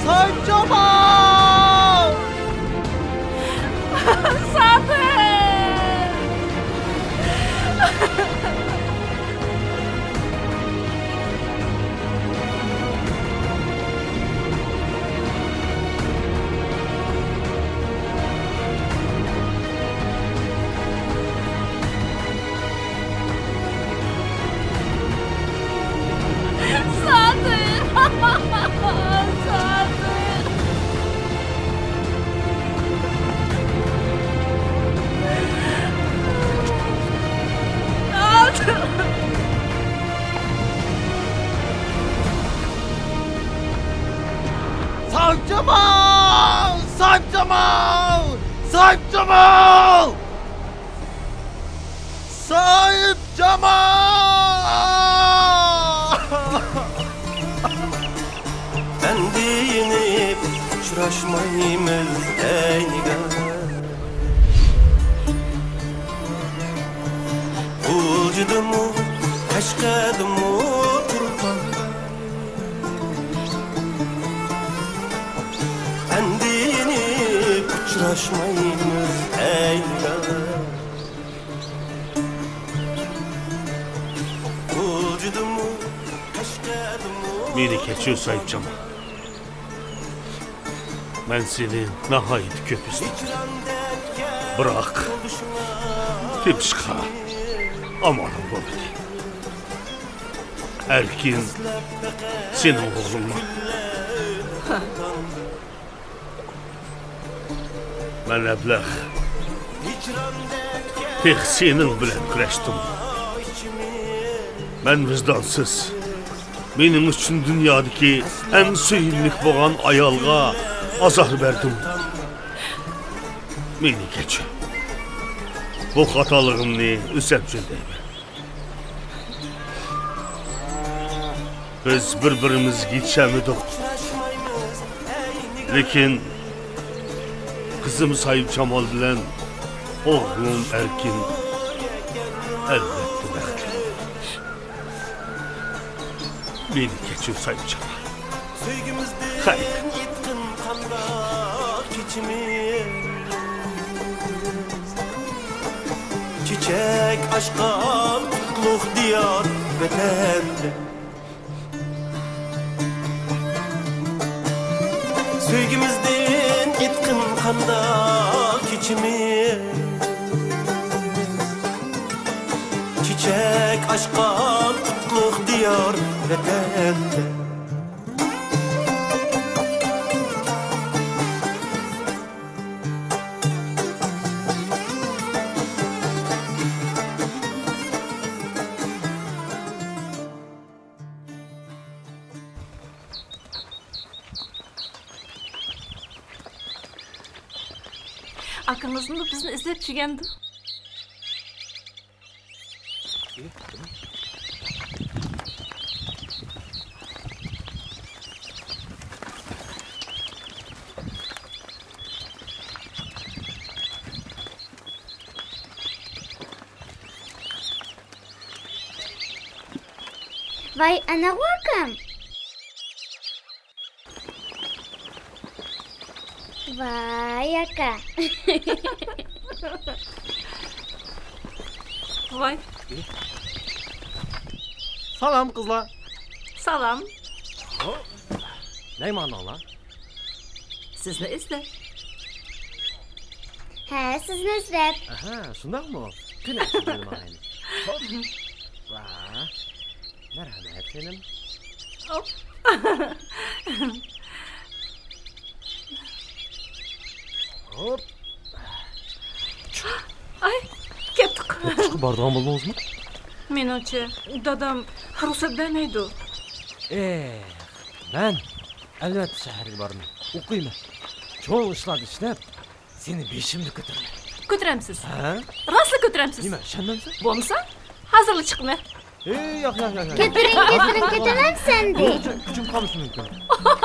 سايىتجامال! سادىر! سادىر! سادىر! سادىر! ساھىبجامال! ساھىبجامال! ساھىبجامال! ساھىبجامال! ئەمدى يېنىپ ئۇچراشمايمىز ئەي نىگار. غۇلجىدىمۇ، قەشقەردىمۇ تۇرپان. ئەمدى يېنىپ ئۇچراشمايمىز ئەي يار. غۇلجىدىمۇ، قەشقەردىمۇ. مېنى كەچۈر، ساھىبجان. مەن سېنى ناھايىتى كۆپ ئىزدىدىم. بىراق، تېپىشقا ئامالىم بولمىدى. ئەركىن، سېنىڭ ئوغلۇڭمۇ؟ مەن ئەبلەخ. تېخى سېنىڭ بىلەن كۈرەشتىم. مەن ۋىجدانسىز. مېنىڭ ئۈچۈن دۇنيادىكى ئەڭ سۆيۈملۈك بولغان ئايالغا ئازار بەردىم. مېنى كەچۈر. بۇ خاتالىقىمنى ئۆزۈم ئۈچۈن دەيمەن. بىز بىر-بىرىمىزگە يېتىشەلمىدۇق. لېكىن قىزىم ساھىبجامال بىلەن ئوغلۇم ئەركىن ئەلۋەتتە بەختلىك. مېنى كەچۈر، ساھىبجامال. خەير. چېچەك ئاچقان قۇتلۇق دىيار ۋەتەندە. سۆيگۈمىزدىن ئېيتقىن قانداق كېچىمىز. چېچەك ئاچقان قۇتلۇق دىيار ۋەتەندە. ئاكىڭىزمۇ بىزنى ئىزدەپ كېلگەندۇ؟ ۋاي، ئاناغۇ ئاكام. ۋاي، ئاكا. ۋاي. سالام، قىزلار. سالام. نەگە ماڭدىڭلار؟ سىزنى ئىزدەپ. ھە، سىزنى ئىزدەپ. ئەھە، شۇنداقمۇ؟ قېنى، ئەكىل ماڭايلى. خوپ. ۋاھ. مەرھەمەت، خېنىم. خوپ. خوپ. ئاي، كەتتۇق. ئوقۇشقا بارىدىغان بولدىڭىزمۇ؟ مېنىڭچە، دادام رۇخسەت بەرمەيدۇ. ئېھ، مەن ئەلۋەتتە شەھەرگە بارىمەن. ئوقۇيمەن. چوڭ ئىشلاردا ئىشلەپ، سېنى بېشىمدا كۆتۈرىمەن. كۆتۈرەمسىز؟ ھە؟ راستلا كۆتۈرەمسىز؟ نېمە، ئىشەنمەمسەن؟ بولمىسا، ھازىرلا چىقىمەن. ئېي، ياق، ياق، ياق، ياق. كۆتۈرۈڭ، كۆتۈرۈڭ، كۆتۈرەمسەن دېدى. بولدى، كۈچۈم قالمىسا مۇمكىن.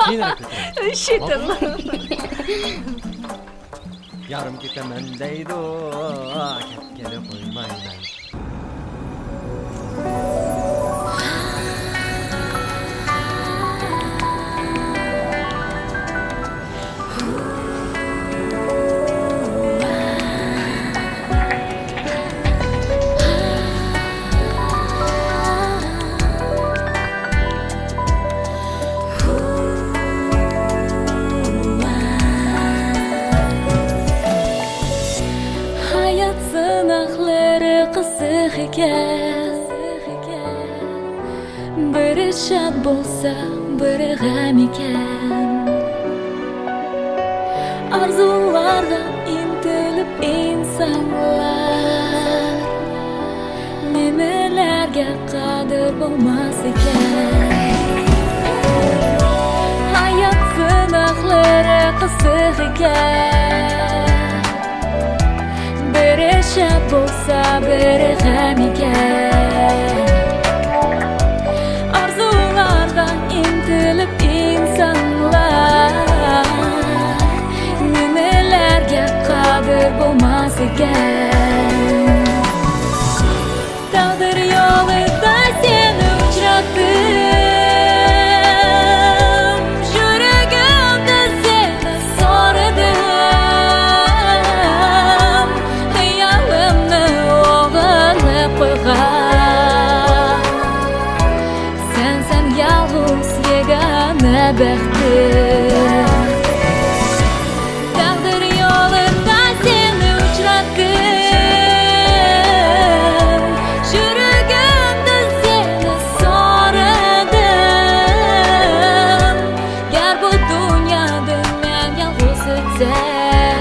كېيىنرەك كۆتۈرەي. شېتىل. يارىم كېتەمەن دەيدۇ، كەتكىلى قويمايمەن. ھايات سىناقلىرى قىزىق ئىكەن. بىرى شاد بولسا، بىرى غەم ئىكەن. ئارزۇلارغا ئىنتىلىپ ئىنسانلار نېمىلەرگە قادىر بولماس ئىكەن. ھايات سىناقلىرى قىزىق ئىكەن. بىرى شاد بولسا، بىرى غەم ئىكەن. ئارزۇلارغا ئىنتىلىپ ئىنسانلار نېمىلەرگە قادىر بولماس ئىكەن. تەقدىر يولىدا سېنى ئۇچراتتىم، يۈرىكىمدە سېنى سورىدىم، خىيالىمنى ئوغرىلاپ قويغان سەنسەن يالغۇز يېگانە بەختىم. تەقدىر يولىدا سېنى ئۇچراتتىم، يۈرىكىمدىن سېنى سورىدىم. گەر بۇ دۇنيادىن مەن يالغۇز ئۆتسەم،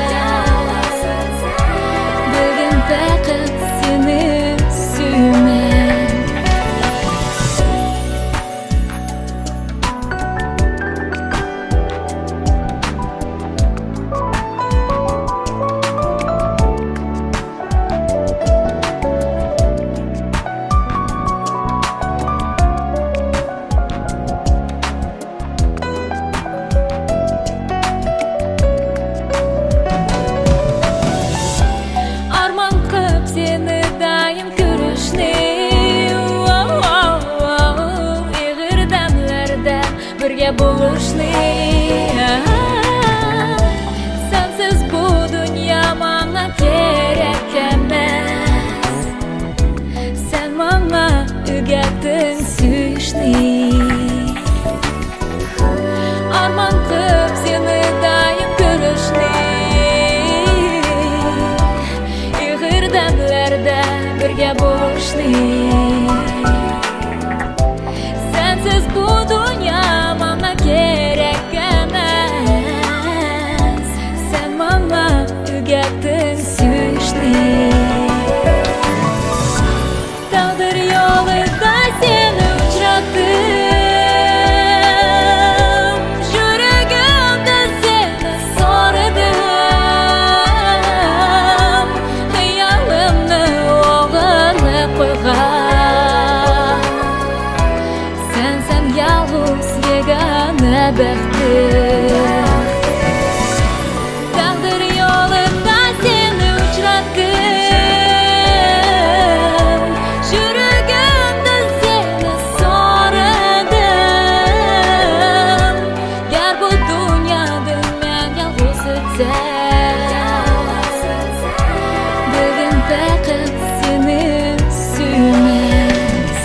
بىلگىن پەقەت سېنى سۆيىمەن. ئارمان قىلىپ سېنى دائىم كۆرۈشنى، ئېغىر دەملەردە بىرگە بولۇشنى. سەنسىز بۇ دۇنيا ماڭا كېرەك ئەمەس. سەن ماڭا ئۆگەتتىڭ سۆيۈشنى. ئارمان قىلىپ سېنى دائىم كۆرۈشنى، ئېغىر دەملەردە بىرگە بولۇشنى. سەنسىز بۇ دۇنيا ماڭا كېرەك ئەمەس. سەن ماڭا ئۆگەتتىڭ سۆيۈشنى. تەقدىر يولىدا سېنى ئۇچراتتىم، يۈرىكىمدىن سېنى سورىدىم. بۈگۈن پەقەت سېنى سۆيىمىز.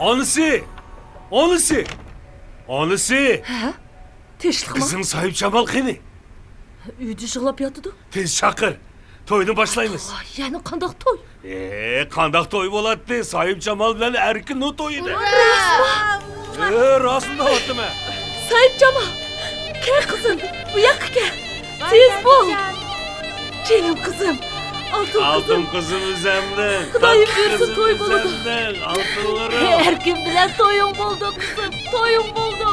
ئانىسى! ئانىسى! ئانىسى! ھە؟ تىنچلىقمۇ؟ قىزىڭ ساھىبجامال قېنى؟ ئۆيدە يىغلاپ ياتىدۇ. تېز چاقىر. توينى باشلايمىز. ئاستاغپىرۇللا، يەنە قانداق توي؟ ئې، قانداق توي بولاتتى؟ ساھىبجامال بىلەن ئەركىننىڭ تويىدى. ئۇررا! ئە، راستىنى دەۋاتىمەن. ساھىبجامال، كەل قىزىم، بۇ ياققا كەل. تېز بول. جېنىم قىزىم، ئالتۇن قىزىم. ئالتۇن قىزىم ئۆزەمنىڭ. خۇدايىم بۇيرۇسا توي بولىدۇ. ئالتۇنلىرىم. ئەركىن بىلەن تويۇڭ بولدى قىزىم، تويۇڭ بولدى.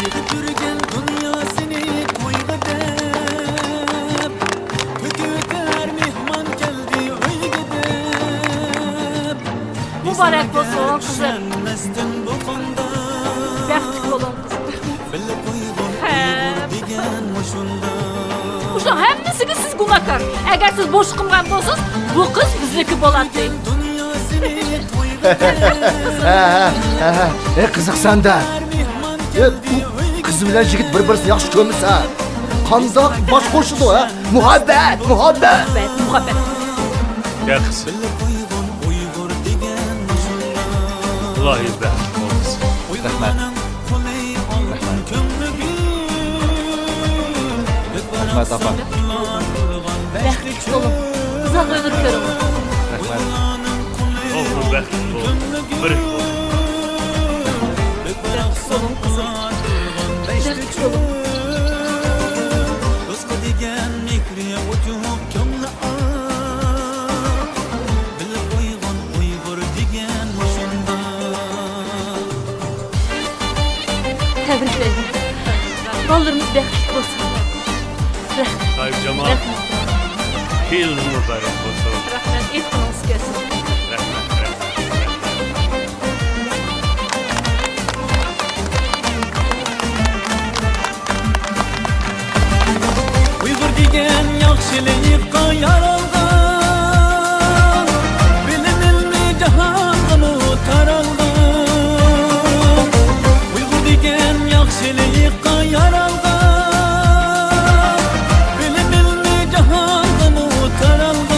يىغىپ يۈرگەن دۇنياسىنى تويغا دەپ، تۆكۈۋېتەر مېھمان كەلدى ئۆيگە دەپ. مۇبارەك بولسۇن، قىزىم. بەختلىك بولۇڭ، قىزىم. ھە. مۇشۇنىڭ ھەممىسىگە سىز گۇناھكار. ئەگەر سىز بوش قىلمىغان بولسىڭىز، بۇ قىز بىزنىڭكى بولاتتى. ھە، ھە، ھە، ھە. ئەي، قىزىقسەن-دە. ئەي، ئۇ قىز بىلەن يىگىت بىر-بىرسىنى ياخشى كۆرمىسە، قانداق باش قوشىدۇ، ھە؟ مۇھەببەت، مۇھەببەت. مۇھەببەت، مۇھەببەت. ياخشى. ئىلاھىي بەخت بولسۇن. رەھمەت. رەھمەت. رەھمەت، ئاپا. بەختلىك بولۇڭ. ئۇزاق ئۆمۈر كۆرۈڭ. رەھمەت. ئوغلۇم بەختلىك بول. بىرىك بول. بەختلىك بولۇڭ، قىزىم. بەختلىك بولۇڭ. دوستقا دېگەن مېھرى ئوچۇق كۆڭلى ئاق. بىلىپ قويغىن ئۇيغۇر دېگەن مۇشۇنداق. تەبرىكلەيمەن. بالىلىرىمىز بەختلىك بولسۇن. رەھمەت. ساھىبجامال. رەھمەت. يىلىڭىز مۇبارەك بولسۇن. رەھمەت. ئېيتقىنىڭىز كەلسۇن. رەھمەت، رەھمەت، رەھمەت. ئۇيغۇر دېگەن ياخشىلىققا يارالغان، بىلىم ئىلمى جاھانغىمۇ تارالغان. ئۇيغۇر دېگەن ياخشىلىققا يارالغان، بىلىم ئىلمى جاھانغىمۇ تارالغان.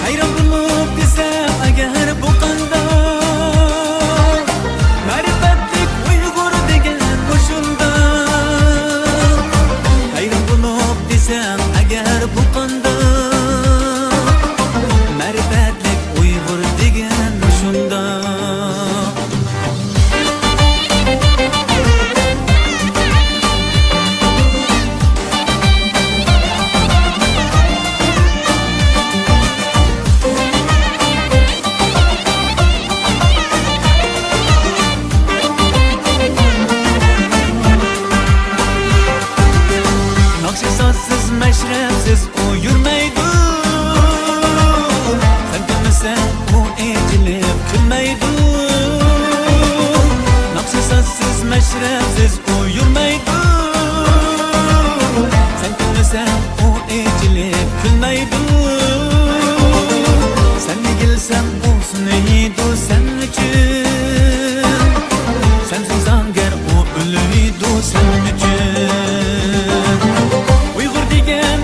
ھەيران بولۇپ دېسەم ئەگەر بۇ قانداق، مەرىپەتلىك ئۇيغۇر دېگەن مۇشۇنداق. ھەيران بولۇپ دېسەم ئەگەر بۇ قانداق، مەرىپەتلىك ئۇيغۇر دېگەن مۇشۇنداق. ناخشا سازسىز، مەشرەپسىز ئۇ يۈرمەيدۇ. سەن كۈلمىسەڭ ئۇ ئېچىلىپ كۈلمەيدۇ. ناخشا سازسىز، مەشرەپسىز ئۇ يۈرمەيدۇ. سەن كۈلمىسەڭ ئۇ ئېچىلىپ كۈلمەيدۇ. سەن ئېگىلسەڭ ئۇ سۇنىيدۇ سەن ئۈچۈن. سەنسىز ئاگەر ئۇ ئۆلىدۇ سەن ئۈچۈن. ئۇيغۇر دېگەن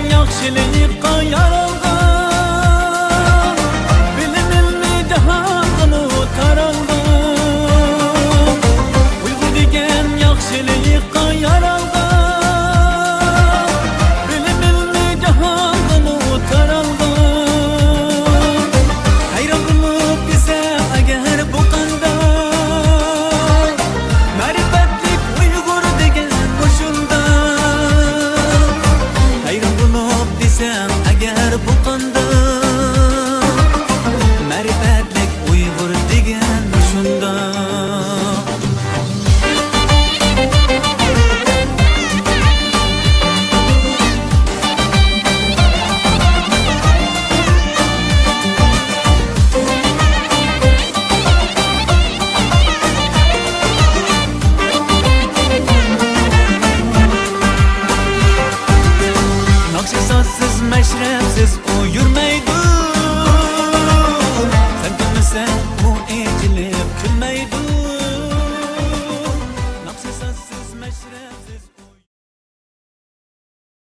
مەشرەپسىز ئۇ